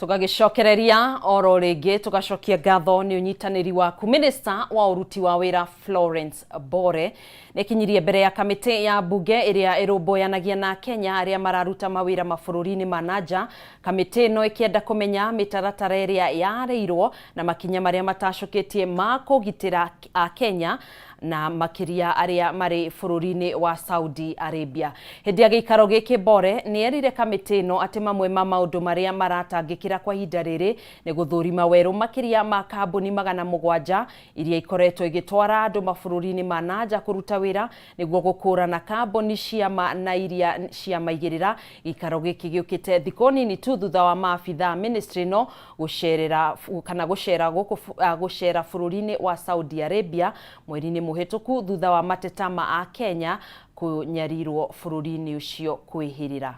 Tũgagĩcokereria oro rĩngĩ, tũgacokia ngatho nĩ ũnyitanĩri waku. Minista wa ũruti wa wĩra Florence Bore nĩkinyirie mbere ya kamĩtĩ ya mbunge ĩrĩa ĩrũmbũyanagia na Kenya arĩa mararuta mawĩra mabũrũri-inĩ ma nanja. Kamĩtĩ ĩno ĩkĩenda kũmenya mĩtaratara ĩrĩa yarĩirwo na makinya marĩa matacũkĩtie ma kũgitĩra Akenya na makĩria arĩa marĩ bũrũri-inĩ wa Saudi Arabia. Hĩndĩ ya gĩikaro gĩkĩ Bore nĩ erire kamĩtĩ ĩno atĩ mamwe ma maũndũ marĩa maratangĩkĩra kwa ihinda rĩrĩ nĩ gũthũrima werũ makĩria ma kambuni 700 iria ikoretwo igĩtwara andũ mabũrũri-inĩ ma nanja kũruta wĩra nĩguo gũkũrana kambuni cia ma na iria cia maigĩrĩra. Gĩikaro gĩkĩ gĩũkĩte thikũ nini tu thutha wa maabithaa ministry ĩno gũcerera kana gũcera gũkũ gũcera bũrũri-inĩ wa Saudi Arabia mweri-inĩ mũhĩtũku thutha wa mateta ma Akenya kũnyarirwo bũrũri-inĩ ũcio kwĩhĩrĩra.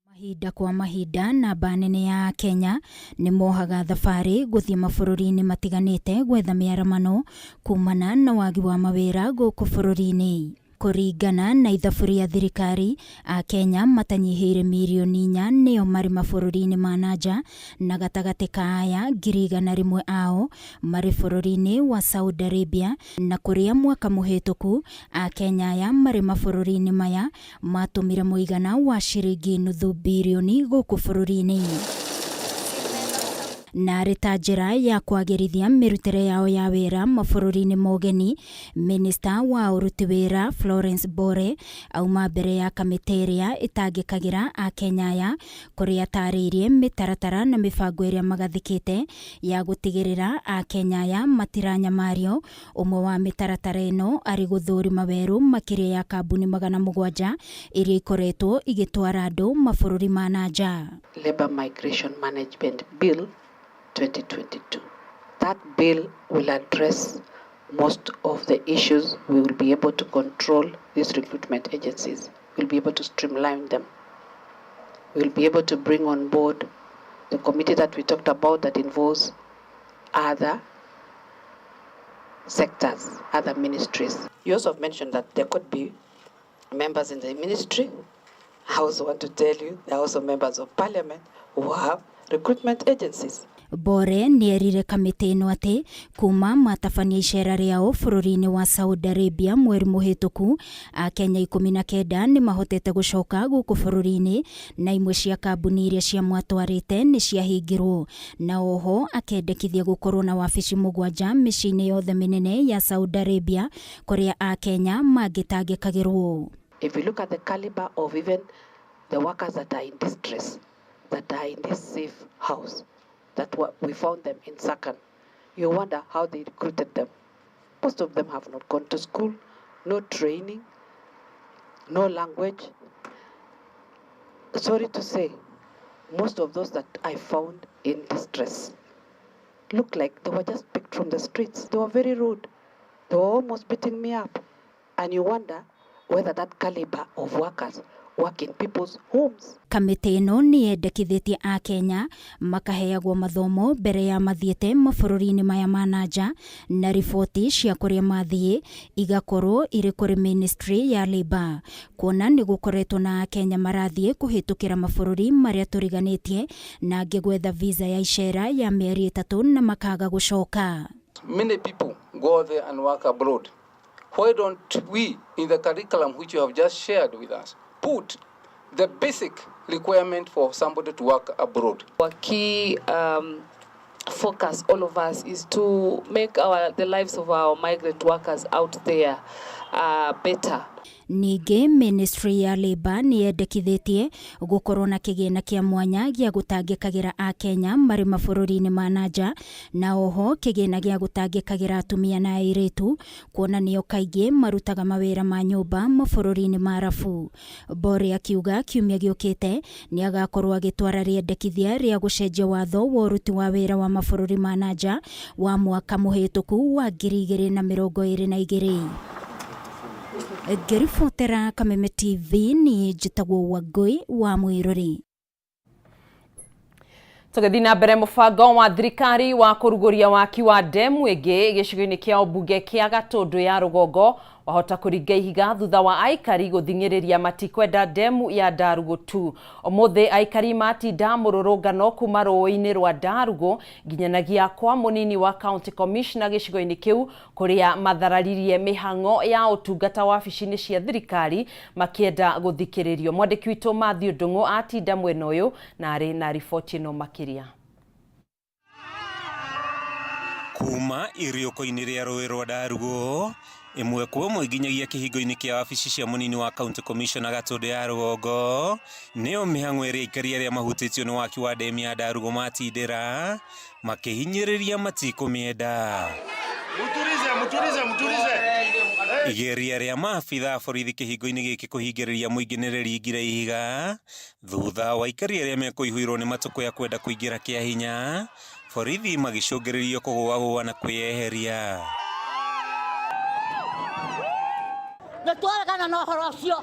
Mahinda kwa mahinda namba nene ya Kenya nĩ mohaga thabarĩ gũthiĩ mabũrũri-inĩ matiganĩte gwetha mĩaramano kumana na wagi wa mawĩra gũkũ bũrũri-inĩ. Kũringana na ithabu rĩa thirikari, Akenya matanyihĩire mirioni 4 nĩo marĩ mabũrũri-inĩ ma nanja, na gatagatĩ ka aya 100,000 ao marĩ bũrũri-inĩ wa Saudi Arabia, na kũrĩa mwaka mũhĩtũku Akenya aya marĩ mabũrũri-inĩ maya matũmire mũigana wa ciringi 0.5 birioni gũkũ bũrũri-inĩ. Na arĩ ta njĩra ya kwagĩrithia mĩrutĩre yao ya wĩra mabũrũri-inĩ mogeni, Minista wa ũruti wĩra Florence Bore auma mbere ya kamĩtĩ ĩrĩa ĩtangĩkagĩra Akenya aya, kũrĩa atarĩirie mĩtaratara na mĩbango ĩrĩa magathĩkĩte ya gũtigĩrĩra Akenya aya matiranyamario. Ũmwe wa mĩtaratara ĩno arĩ gũthũrima werũ makĩria ya kambuni 700 iria ikoretwo igĩtwara andũ mabũrũri ma nanja. Labour Migration Management Bill 2022. That bill will address most of the issues. We will be able to control these recruitment agencies. We'll be able to streamline them. We'll be able to bring on board the committee that we talked about that involves other sectors, other ministries. You also have mentioned that there could be members in the ministry. I also want to tell you there are also members of parliament who have recruitment agencies. Bore nĩ erire kamĩtĩ ĩno atĩ kuma matabania icera rĩao bũrũri-inĩ wa Saudi Arabia mweri mũhĩtũku, Akenya 19 nĩ mahotete gũcoka gũkũ bũrũri-inĩ, na imwe cia kambuni iria ciamwatwarĩte nĩ ciahingirwo, na oho akendekithia gũkorwo na wabici 7 mĩciĩ-inĩ yothe mĩnene ya Saudi Arabia kũrĩa Akenya mangĩtangĩkagĩrwo. If you look at the caliber of even the workers that are in distress, that are in this safe house, that we found them in Sakan, you wonder how they recruited them. Most of them have not gone to school, no training, no language. Sorry to say, most of those that I found in distress looked like they were just picked from the streets. They were very rude. They were almost beating me up. And you wonder whether that caliber of workers work in people's homes. Kamĩtĩ ĩno nĩ yendekithĩtie Akenya makaheagwo mathomo mbere ya mathiĩte mabũrũri-inĩ maya ma nanja, na riboti cia kũrĩa mathiĩ igakorwo irĩ kũrĩ ministry ya Labour, kuona nĩ gũkoretwo na Akenya marathiĩ kũhĩtũkĩra mabũrũri marĩa tũriganĩtie na angĩ gwetha visa ya icera ya mĩeri 3 na makaga gũcoka. Many people go there and work abroad. Why don't we, in the curriculum which you have just shared with us, put the basic requirement for somebody to work abroad? Our key focus, all of us, is to make the lives of our migrant workers out there better. Ningĩ ministry ya Labour nĩ yendekithĩtie gũkorwo na kĩgĩna kĩa mwanya gĩa gũtangĩkagĩra Akenya marĩ mabũrũri-inĩ ma nanja, na oho kĩgĩna gĩa gũtangĩkagĩra atumia na airĩtu, kuona nĩo kaingĩ marutaga mawĩra ma nyũmba mabũrũri-inĩ ma Arabu. Bore akiuga kiumia gĩũkĩte nĩ agakorwo agĩtwara rĩendekithia rĩa gũcenjia watho wa ũruti wa wĩra wa mabũrũri ma nanja wa mwaka mũhĩtũku wa 2022. Ngĩribotera Kameme TV, niĩ njĩtagwo Wangũi wa Mwĩrũri. Tũgĩthiĩ na mbere, mũbango wa thirikari wa kũrugũria waki wa ndemu ĩngĩ gĩcigo-inĩ kĩa ũmbunge kĩa Gatũndũ ya rũgongo. Wahota kũringa ihiga thutha wa aikari gũthing'ĩrĩria matikwenda ndemu ya Ndarugu 2. Ũmũthĩ aikari matinda mũrũrũngano kuma rũĩ-inĩ rwa Ndarugu nginyanagia kwa mũnini wa county commissioner gĩcigo-inĩ kĩu kũrĩa mathararirie mĩhang'o ya ũtungata wabici-inĩ cia thirikari makĩenda gũthikĩrĩrio. Mwandĩki witũ Matthew Ndung'u atinda mwena ũyũ na arĩ na riboti ĩno makĩria. Kuma iriũko-inĩ rĩa rũĩ rwa Ndarugu ĩmwe kwa ĩmwe nginyagia kĩhingo-inĩ kĩa wabici cia mũnini wa county commissioner Gatũndũ ya rũgongo nĩyo mĩhang'o ĩrĩa aikari arĩa mahutĩtio nĩ waki wa ndemu ya Ndarugu matindĩra makĩhinyĩrĩria matikũmĩenda. Muturize, muturize, muturize. Igeria rĩa maabitha a borithi kĩhingo-inĩ gĩkĩ kũhingĩrĩria mũingĩ nĩ rĩringire ihiga thutha wa aikari arĩa mekũihũirwo nĩ matũkũya kwenda kũingĩra kĩa hinya borithi magĩcũngĩrĩrio kũgũagũa na kwĩyeheria. Nĩ twaregana na ũhoro ũcio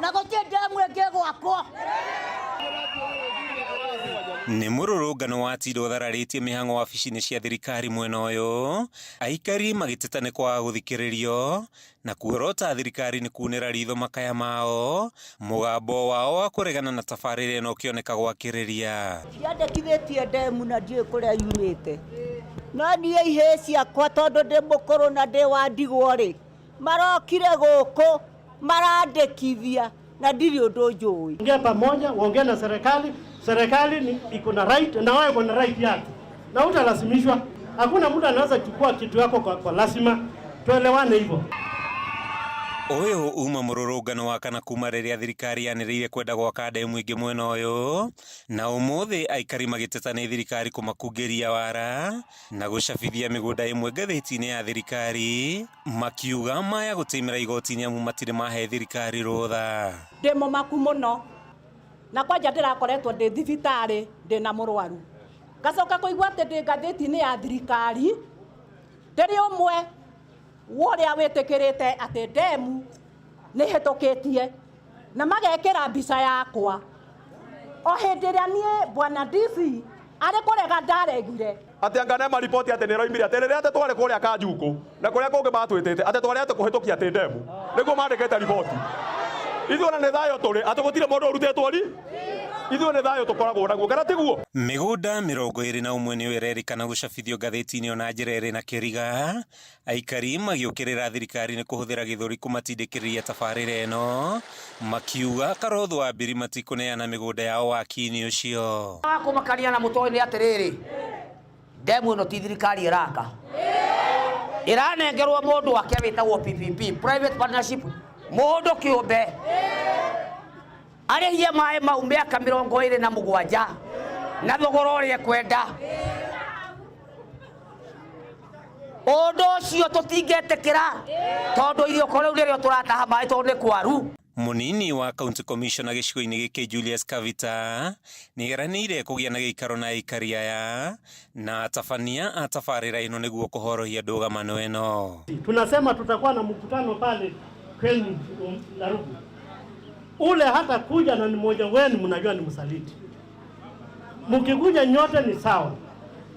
na gũtirĩ ndemu ĩngĩ ĩgwakwo. Nĩ mũrũrũngano watinda ũthararĩtie mĩhang'o wabici-inĩ cia thirikari mwena ũyũ, aikari magĩteta nĩ kwaga gũthikĩrĩrio na kuorota thirikari nĩ kunĩra ritho makaya mao, mũgambo wao wa kũregana na tabarĩra ĩno ũkĩoneka gwakĩrĩria. Ndiandĩkithĩtie ndemu na ndiũĩ kũrĩa yumĩte, no niĩ ihĩĩ ciakwa tondũ ndĩ mũkũrũ na ndĩ wa ndigwa rĩ, marokire gũkũ marandĩkithia na ndirĩ ũndũ njũĩ. Ongea pamoja, waongee na serikali. Serikali ni iko na right na wao iko na right yake, na utalazimishwa. Hakuna mtu anaweza chukua kitu yako kwa lazima. Tuelewane hivyo. Ũyũ uma mũrũrũngano wa kana kuma rĩrĩa thirikari yanĩrĩire kwenda gwaka ndemu ĩngĩ mwena ũyũ, na ũmũthĩ aikari magĩteta nĩ thirikari kũmakungĩria wara na gũcabithia mĩgũnda ĩmwe ngathĩti-inĩ ya thirikari, makiuga maya gũtĩmĩra igoti-inĩ amu matirĩ mahe thirikari rũtha. Ndĩ mũmaku mũno na kwanja ndĩrakoretwo ndĩ thibitarĩ ndĩ na mũrwaru, ngacoka kũigua atĩ ndĩ ngathĩti-inĩ ya thirikari ndĩrĩ ũmwe wa ũrĩa wĩtĩkĩrĩte atĩ ndemu nĩ hĩtũkĩtie na magekĩra mbica yakwa o hĩndĩ ĩrĩa niĩ bwana DC arĩ kũrega ndaregire. Atĩ anga nema riboti atĩ nĩroimire atĩ rĩrĩa atĩ twarĩ kũrĩa Kanjuku na kũrĩa kũngĩ matwĩtĩte atĩ twarĩ atĩ kũhĩtũkia atĩ ndemu nĩguo mandĩkĩte riboti. Ithuĩ ona nĩ thayũ tũrĩ atĩ gũtirĩ mũndũ ũrutĩtwo ri ithuĩ nĩ thayũ tũkoragwo naguo kana tiguo. Mĩgũnda 21 nĩyo ĩrerĩkana gũcabithio ngathĩti-inĩ ona njĩra ĩrĩ na kĩriga, aikari magĩũkĩrĩra thirikari nĩ kũhũthĩra gĩthũri kũmatindĩkĩrĩria tabarĩra ĩno, makiuga Karotho wa Mbiri matikũneana mĩgũnda yao waki-inĩ ũcio. Wa kũmakania na mũtoĩ nĩ atĩrĩrĩ, ndemu ĩno ti thirikari ĩraka, ĩranengerwo mũndũ wake wĩtagwo PPP, private partnership, mũndũ kĩũmbe arĩhie maĩ mau mĩaka 27 na thogora ũrĩa ekwenda. Ũndũ ũcio tũtingĩtĩkĩra tondũ iriũko rĩu nĩrĩo tũrataha maĩ tondũ nĩ kwaru. Mũnini wa county commissioner gĩcigo-inĩ gĩkĩ Julius Kavita nĩeranĩire kũgĩa na gĩikaro na aikari aya na atabania a tabarĩra ĩno nĩguo kũhorohia ndũgamano ĩno. Tunasema tutakuwa na mkutano pale kwenu Ndarugu, ule hata kuja na ni mmoja wenu, mnajua ni msaliti. Mkikuja nyote ni sawa,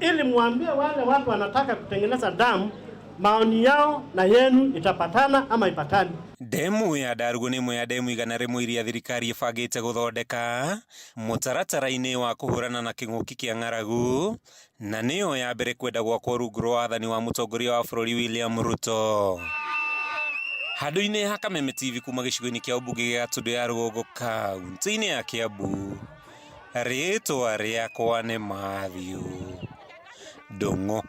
ili muambie wale watu wanataka kutengeneza damu maoni yao na yenu itapatana ama ipatani. Ndemu ya Ndarugu nĩ ĩmwe ya ndemu 100 iria thirikari ĩbangĩte gũthondeka mũtaratara-inĩ wa kũhũrana na kĩng'ũki kĩa ng'aragu, na nĩyo ya mbere kwenda gwakwo rungu rwa wathani wa mũtongoria wa bũrũri William Ruto. Handũ-inĩ ha Kameme TV kuma gĩcigo-inĩ kĩa ũmbunge gĩa Gatũndũ ya rũgongo kaunti-inĩ ya Kiambu, rĩtwa rĩakwa nĩ Matthew Ndung'u.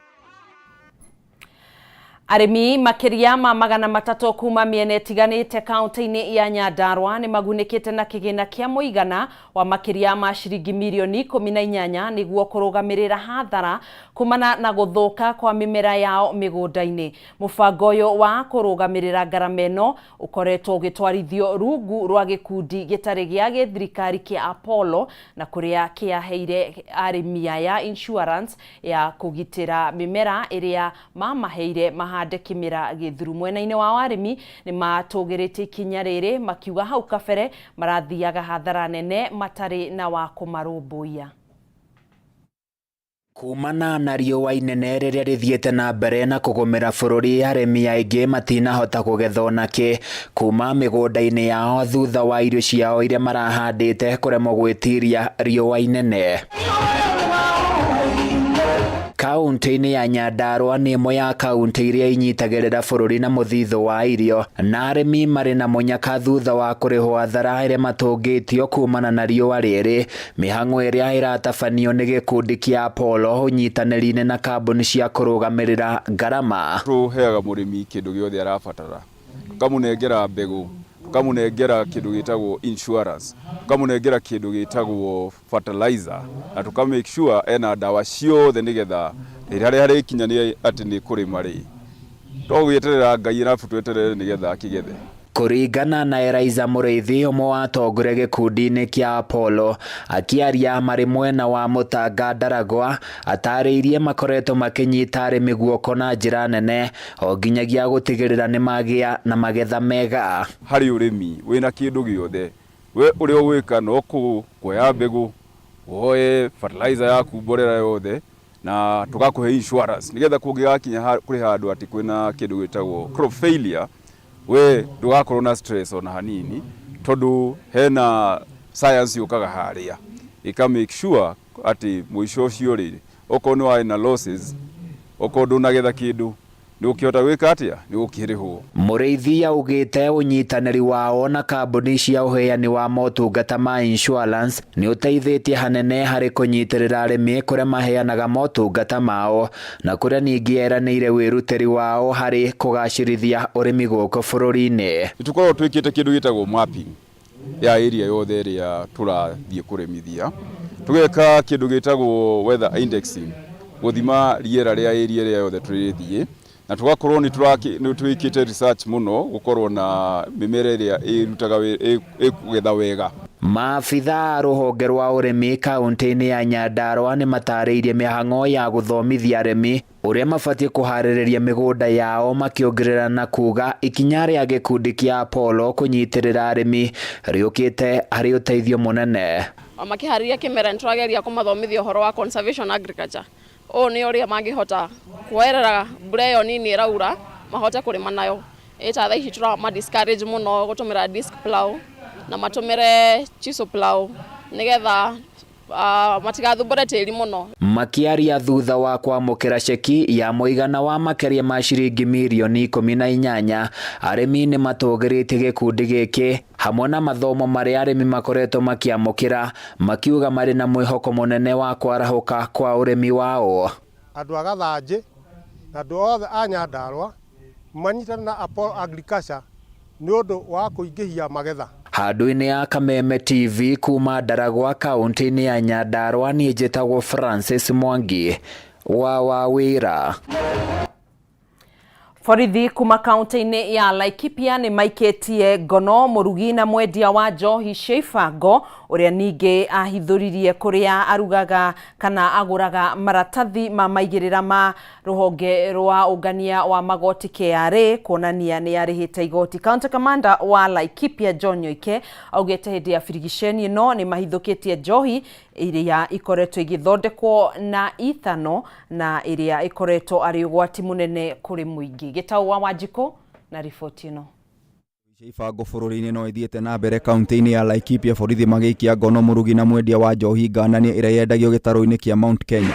Arĩmi makĩria ma 300 kuma mĩena ĩtiganĩte kaunti-inĩ ya Nyandarua nĩ magunĩkĩte na kĩgĩna kĩa mũigana wa makĩria ma ciringi mirioni 18 nĩguo kũrũgamĩrĩra hathara kumana na gũthũka kwa mĩmera yao mĩgũnda-inĩ. Mũbango ũyũ wa kũrũgamĩrĩra ngarama ĩno ũkoretwo ũgĩtwarithio rungu rwa gĩkundi gĩtarĩ gĩa gĩthirikari kĩa Apollo na kũrĩa kĩaheire arĩmi aya insurance ya kũgitĩra mĩmera ĩrĩa mamaheire mahande kĩmera gĩthiru. Mwena-inĩ wa arĩmi nĩ matũgĩrĩtie ikinya rĩrĩ makiuga hau kabere marathiaga hathara nene matarĩ na wa kũmarũmbũiya. Kumana na riũa inene rĩrĩa rĩthiĩte na mbere na kũgũmĩra bũrũri, arĩmi aingĩ matinahota kũgetha onakĩ kuma mĩgũnda-inĩ yao thutha wa irio ciao iria marahandĩte kũremwo gwĩtiria riũa inene. Kaunti-inĩ ya Nyandarua nĩ ĩmwe ya kaunti iria inyitagĩrĩra bũrũri na mũthithũ wa irio, na arĩmi marĩ na mũnyaka thutha wa kũrĩhwo athara ĩrĩa matũngĩtio kumana na riũa rĩrĩ. Mĩhang'o ĩrĩa ĩratabanio nĩ gĩkundi kĩa Apollo ũnyitanĩri-inĩ na kambuni cia kũrũgamĩrĩra ngarama. Tũheaga mũrĩmi kĩndũ gĩothe arabatara, tũkamũnengera mbegũ, tũkamũnengera kĩndũ gĩtagwo insurance, tũkamũnengera kĩndũ gĩtagwo fertilizer, na tũka make sure ena ndawa ciothe nĩgetha rĩrĩa harĩkinya nĩ atĩ nĩ kũrĩma rĩ, to gweterera Ngai arabu tweterere nĩgetha akĩgethe. Kũringana na Eliza Mũrĩithi, ũmwe wa atongoria gĩkundi-inĩ kĩa Apollo, akĩaria marĩ mwena wa Mũtanga Ndaragwa, atarĩirie makoretwo makĩnyita arĩmi guoko na njĩra nene o nginyagia gũtigĩrĩra nĩ magĩa na magetha mega. Harĩ ũrĩmi wĩna kĩndũ gĩothe, we ũrĩa ũgwĩka no kuoya mbegũ, woe fertilizer yaku, mborera yothe, na tũgakũhe insurance nĩgetha kũngĩgakinya kũrĩ handũ atĩ kwĩna kĩndũ gĩtagwo crop failure, we ndũgakorwo na stress ona hanini, tondũ hena science yũkaga harĩa ĩka make sure atĩ mũico ũcio rĩ, okorwo nĩ warĩ na losses, okorwo ndũnagetha kĩndũ, nĩ ũkĩhota gwĩka atĩa, nĩ ũkĩrĩhwo. Mũrĩithi augĩte ũnyitanĩri wao na kambuni cia ũheani wa motungata ma insurance nĩ ũteithĩtie hanene harĩ kũnyitĩrĩra arĩmi kũrĩa maheanaga motungata mao, na kũrĩa ningĩ eranĩire wĩrutĩri wao harĩ kũgacĩrithia ũrĩmi gũkũ bũrũri-inĩ. Nĩ tũkoragwo twĩkĩte kĩndũ gĩtagwo mapping ya area yothe ĩrĩa tũrathiĩ kũrĩmithia, tũgeka kĩndũ gĩtagwo weather indexing, gũthima rĩera rĩa area ĩrĩa yothe tũrĩthiĩ, na tũgakorwo nĩ twĩkĩte research mũno gũkorwo na mĩmera ĩrĩa ĩrutaga ĩkũgetha wega. Maabitha a rũhonge rwa ũrĩmi kaunti-inĩ ya Nyandarua nĩ matarĩirie mĩhang'o ya gũthomithia arĩmi ũrĩa mabatiĩ kũharĩrĩria mĩgũnda yao, makĩongerera na kuga ikinya rĩa gĩkundi kĩa Apollo kũnyitĩrĩra arĩmi rĩũkĩte harĩ ũteithio mũnene. Makĩharĩria kĩmera nĩ tũrageria kũmathomithia ũhoro wa conservation agriculture. Ũũ nĩ ũrĩa mangĩhota kuoerera mbura ĩyo nini ĩraura mahote kũrĩma nayo. Ĩta thaa ici tũrama discourage mũno gũtũmĩra disc plow na matũmĩre chisel plow nĩgetha matigathumbũre tĩri mũno. Makĩaria thutha wa kwamũkĩra ceki ya mũigana wa makĩria ma ciringi mirioni 18, arĩmi nĩ matũgĩrĩtie gĩkundi gĩkĩ hamwe na mathomo marĩa arĩmi makoretwo makĩamũkĩra, makiuga marĩ na mwĩhoko mũnene wa kwarahũka kwa ũrĩmi wao. Andũ a Gathanjĩ na andũ othe a Nyandarua manyitane na Apollo Agriculture nĩ ũndũ wa kũingĩhia magetha. Handũ-inĩ ya Kameme TV kuma Ndaragwa kaunti-inĩ ya Nyandarua, niĩ njĩtagwo Francis Mwangi wa Wawĩra. Borithi kuma kaunti-inĩ ya Laikipia nĩ maikĩtie ngono mũrugi na mwendia wa njohi cia ibango ũrĩa ningĩ ahithũririe kũrĩa arugaga kana agũraga maratathi ma maigĩrĩra ma rũhonge rwa ũngania wa magoti KRA kuonania nĩ arĩhĩte igoti. County Commander wa Laikipia John Nyoike augĩte hĩndĩ ya birigiceni ĩno nĩ mahithũkĩtie njohi ĩrĩa ikoretwo ĩgĩthondekwo na ithano na ĩrĩa ĩkoretwo arĩ ũgwati mũnene kũrĩ mũingĩ. Gĩtau wa Wanjikũ na riboti ĩno. Ibango bũrũri-inĩ no ithiĩte na mbere kaunti-inĩ ya Laikipia, borithi magĩikia ngono mũrugi na mwendia wa njohi ngananie ĩrĩa yendagio gĩtarũ-inĩ kĩa Mount Kenya.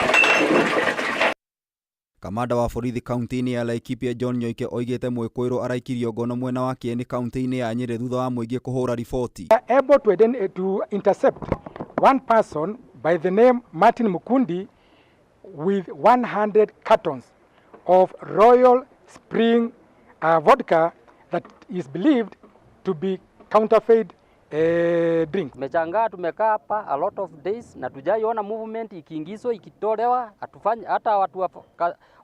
Kamanda wa borithi kaunti-inĩ ya Laikipia John Nyoike oigĩte mwĩkũĩrwo araikirio ngono mwena wa Kieni kaunti-inĩ ya Nyĩrĩ thutha wa mũingĩ kũhũra riboti. Able to intercept one person by the name Martin Mukundi with 100 cartons of Royal Spring vodka that is believed to be counterfeit drink. Tumechangaa, tumekaa hapa a lot of days na tujaiona movement ikiingizwa ikitolewa, hatufanye hata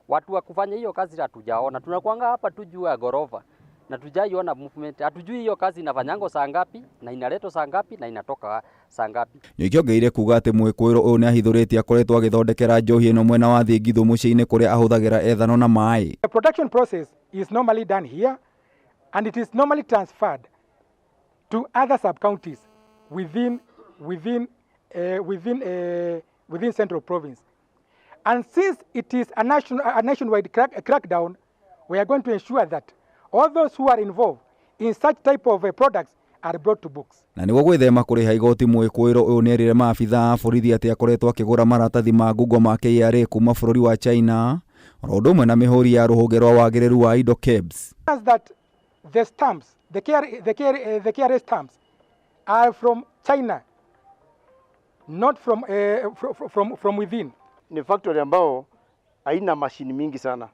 watu wa kufanya hiyo kazi hatujaona. Tunakuanga hapa tu juu ya gorofa na tujaiona movement, hatujui hiyo kazi inafanyango saa ngapi na inaletwa saa ngapi na inatoka saa ngapi. Nyoike ongereire kuga atĩ mwĩkũĩrwo ũyũ nĩahithũrĩtie akoretwo agĩthondekera njohi ĩno mwena wa Thingithũ mũciĩ-inĩ kũrĩa ahũthagĩra ethano na maĩ. The production process is normally done here and it is normally transferred to other sub-counties within Central Province. And since it is a, national, a nationwide crackdown, we are going to ensure that all those who are involved in such type of products are brought to books. Na nĩguo gwĩthema kũrĩha igoti mwĩkũĩrwo ũyũ nĩerire maabitha a borithi atĩ akoretwo akĩgũra maratathi ma ngungo ma KRA kuma bũrũri wa China oro ũndũ ũmwe na mĩhũri ya rũhonge rwa wagĩrĩru wa indo KEBS. That the stamps, the KRA stamps are from China, not from within. Ni factory ambao haina mashini mingi sana.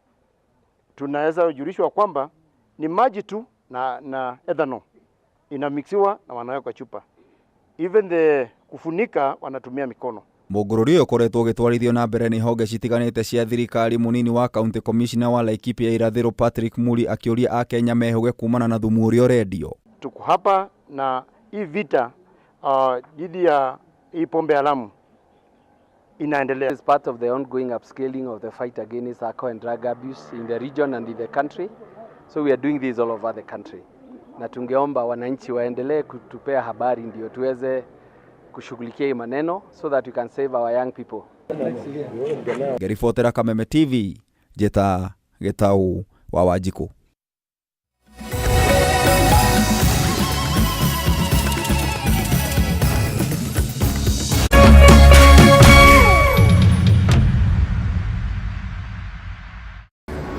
Tunaweza kujulishwa kwamba ni maji tu na ethanol inamixiwa na wanaweka chupa. Even the kufunika wanatumia mikono. Mũngũrũri ũyũ ũkoretwo ũgĩtwarithio na mbere nĩ honge citiganĩte cia thirikari. Mũnini wa county commissioner wa Laikipia irathĩro Patrick Muri akĩũria akenya mehũge kumana na thumu ũrĩa ũrendio. Tuko hapa na hii vita dhidi ya hii pombe haramu inaendelea. As part of the ongoing upscaling of the fight against alcohol and drug abuse in the region and in the country. So we are doing this all over the country. Na tungeomba wananchi waendelee kutupea habari ndio tuweze kushughulikia hii maneno so that we can save our young people. Ngeribotera Kameme TV, Njĩta Gĩtaũ wa Wanjikũ.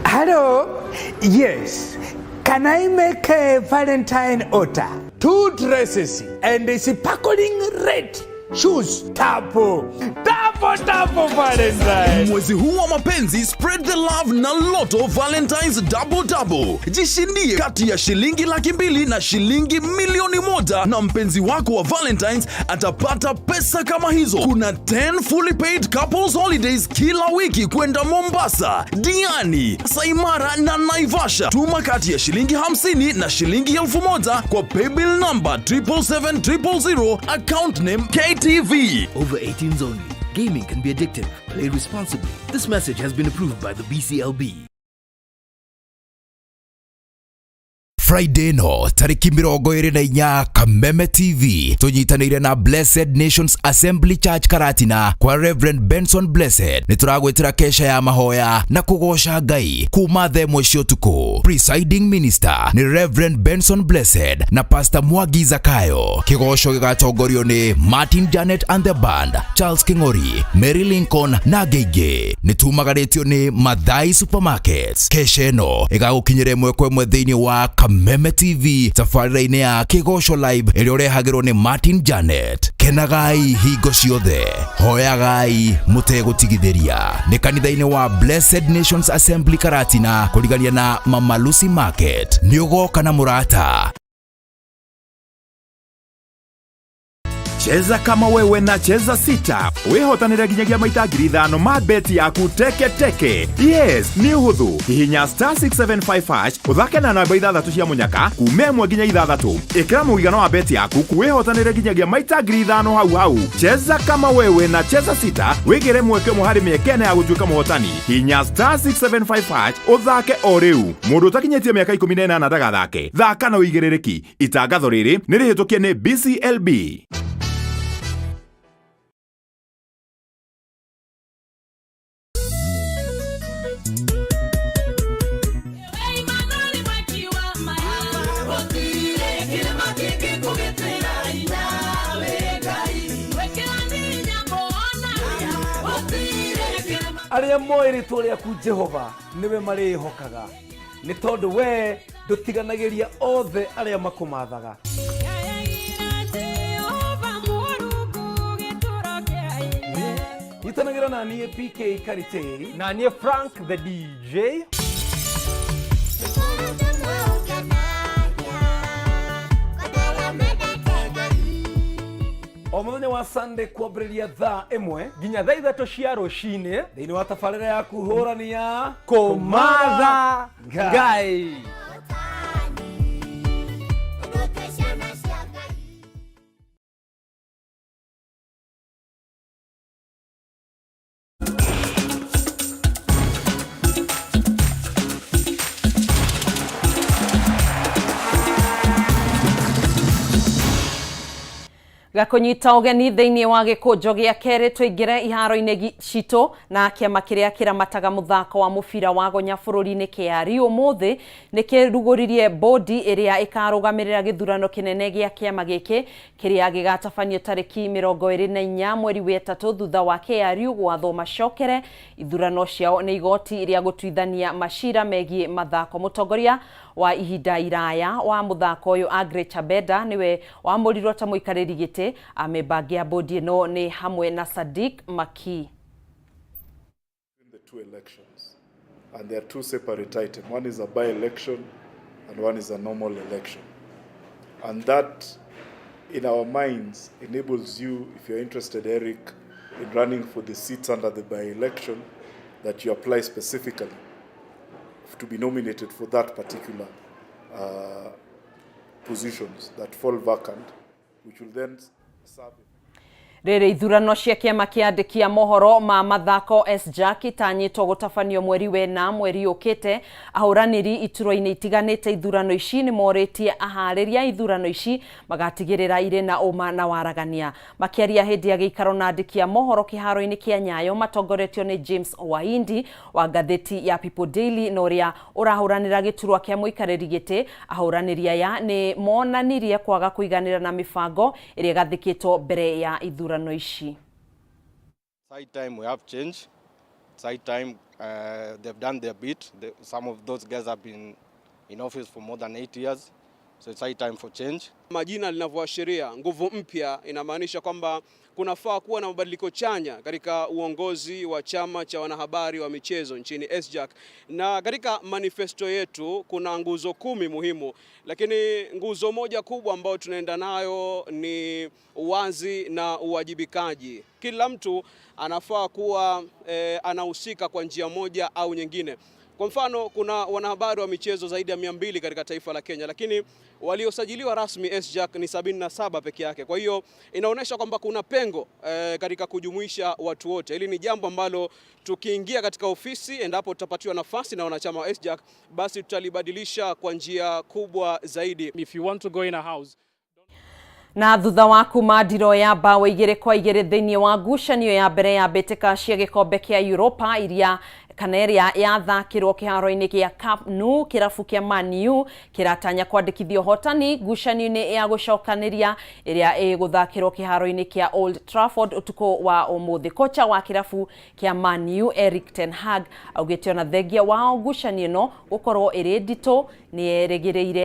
Hello. Yes. Can I make a Valentine order? 2 dresses and a sparkling red shoes. Tapo. Tapo, tapo Valentine. Mwezi huu wa mapenzi, spread the love na Lotto Valentine's Double Double. Jishindie kati ya shilingi 200,000 na shilingi 1,000,000 na mpenzi wako wa Valentine's atapata pesa kama hizo. Kuna 10 fully paid couples holidays kila wiki kwenda Mombasa, Diani, Saimara na Naivasha. Tuma kati ya shilingi 50 na shilingi 1,000 kwa paybill number 777 000, account name KTV. Over 18s only. Gaming can be addictive. Play responsibly. This message has been approved by the BCLB. Friday no tariki 24 Kameme TV tunyitanĩire na Blessed Nations Assembly Church Karatina kwa Reverend Benson Blessed nĩ tũragwĩtĩra kesha ya mahoya na kũgoca Ngai kuma thaa ĩmwe cia ũtukũ. Presiding Minister nĩ Reverend Benson Blessed na Pastor Mwangi Zakayo. Kĩgoco gĩgatongorio nĩ Martin Janet and the Band, Charles King'ori, Mary Lincoln na angĩ aingĩ. Nĩ tumagarĩtio nĩ Mathai Supermarkets. Kesha ĩno ĩgagũkinyĩra ĩmwe kwa ĩmwe thĩinĩ wa Kameme TV tabarĩra-inĩ ya Kĩgoco Live ĩrĩa ũrehagĩrwo nĩ Martin Janet. Kenagai hingo ciothe, hoyagai mũtegũtigithĩria. Nĩ kanitha-inĩ wa Blessed Nations Assembly Karatina kũrigania na Mama Lucy Market. Nĩ ũgoka na mũrata. Cheza kama wewe na Cheza Sita wihotanire nginyagia maita 5,000 ma beti yaku teke teke. Yes, nĩ ũhũthũ. Hihinya star 675 hash ũthake na namba 6 cia mũnyaka kuma 1 nginya 6. Ĩkĩra mũigana wa beti yaku wihotanire nginyagia maita 5,000 hau hau. Cheza kama wewe na Cheza Sita wĩgĩre mweke ũmwe harĩ mĩeke ĩna ya gũtuĩka mũhotani. Hihinya star 675 hash ũthake o rĩu. Mũndũ ũtakinyĩtie mĩaka 18 ndagathake. Thaka na ũigĩrĩrĩki. Itangatho rĩrĩ nĩ rĩhĩtũkie nĩ BCLB. Arĩa moĩ rĩtwa rĩaku Jehova nĩwe marĩĩhokaga, nĩ tondũ we ndũtiganagĩria othe arĩa makũmathaga. Nyitanagĩra na niĩ PK Karitei na niĩ Frank the DJ. O mũthenya wa Sunday kwambĩrĩria thaa 1 nginya thaa 3 cia rũcinĩ thĩinĩ wa tabarĩra yaku hũrani ya Kũmatha Ngai. Gakũnyita ũgeni thĩinĩ wa gĩkũnjo gĩa kerĩ tũingĩre iharo-inĩ citũ na kĩama kĩrĩa kĩramataga mũthako wa mũbira wa gonya bũrũri-inĩ KRU ũmũthĩ nĩ kĩrugũririe bodi ĩrĩa ĩkarũgamĩrĩra gĩthurano kĩnene gĩa kĩama gĩkĩ kĩrĩa gĩgatabanio tarĩki 24 mweri wa ĩtatũ thutha wa KRU gwathwo macokere ithurano ciao nĩ igoti rĩa gũtuithania macira megiĩ mathako. Mũtongoria wa ihinda iraya wa mũthako ũyũ Aggrey Chabeda nĩwe wamũrirwo ta mũikarĩri gĩtĩ. Amemba angĩ a bodi ĩno nĩ hamwe na Sadiq Maki. The two elections, and they are two separate items. One is a by-election and one is a normal election. And that, in our minds, enables you, if you're interested, Eric, in running for the seats under the by-election, that you apply specifically to be nominated for that particular positions that fall vacant, which will then serve. Rĩrĩ ithurano cia kĩama kĩa andĩki a mohoro ma mathako SJAK itanyĩtwo gũtabanio mweri wena mweri ũkĩte. Ahũranĩri iturwa-inĩ itiganĩte ithurano ici nĩ morĩtie aharĩria ithurano ici magatigĩrĩra irĩ na ũma na waragania. Makĩaria hĩndĩ ya gĩikaro na andĩki a mohoro kĩharo-inĩ kĩa Nyayo matongoretio nĩ James Waindi wa ngathĩti ya People Daily na ũrĩa ũrahũranĩra gĩturwa kĩa mũikarĩri gĩtĩ, ahũranĩri aya nĩ monanirie kwaga kũiganĩra na mĩbango ĩrĩa ĩgathĩkĩtwo mbere ya ithurano ici. It's high time we have change. It's high time they've done their bit. Some of those guys have been in office for more than 8 years. So it's high time for change. Majina linavyoashiria nguvu mpya inamaanisha kwamba kunafaa kuwa na mabadiliko chanya katika uongozi wa chama cha wanahabari wa michezo nchini SJAK. Na katika manifesto yetu kuna nguzo 10 muhimu, lakini nguzo moja kubwa ambayo tunaenda nayo ni uwazi na uwajibikaji. Kila mtu anafaa kuwa anahusika kwa njia moja au nyingine. Kwa mfano, kuna wanahabari wa michezo zaidi ya 200 katika taifa la Kenya, lakini waliosajiliwa rasmi SJAK ni 77 peke yake. Kwa hiyo inaonyesha kwamba kuna pengo katika kujumuisha watu wote. Hili ni jambo ambalo tukiingia katika ofisi, endapo tutapatiwa nafasi na wanachama wa SJAK, basi tutalibadilisha kwa njia kubwa zaidi. If you want to go in a house, Na thutha wa kuma ndiro ya mbaũ 2-2 thĩinĩ wa ngucanio ya mbere ya mbĩtĩka cia gĩkombe kĩa Europa iria kana ĩrĩa yathakĩrwo kĩharo-inĩ kĩa Camp Nou, kĩrabu kĩa Man U kĩratanya kwandĩkithia ũhotani ngucanio-inĩ ya gũcokanĩria ĩrĩa ĩgũthakĩrwo kĩharo-inĩ kĩa Old Trafford ũtukũ wa ũmũthĩ. Kocha wa kĩrabu kĩa Man U Erik ten Hag augĩte ona thengia wao ngucanio ĩno gũkorwo ĩrĩ nditũ nĩerĩgĩrĩire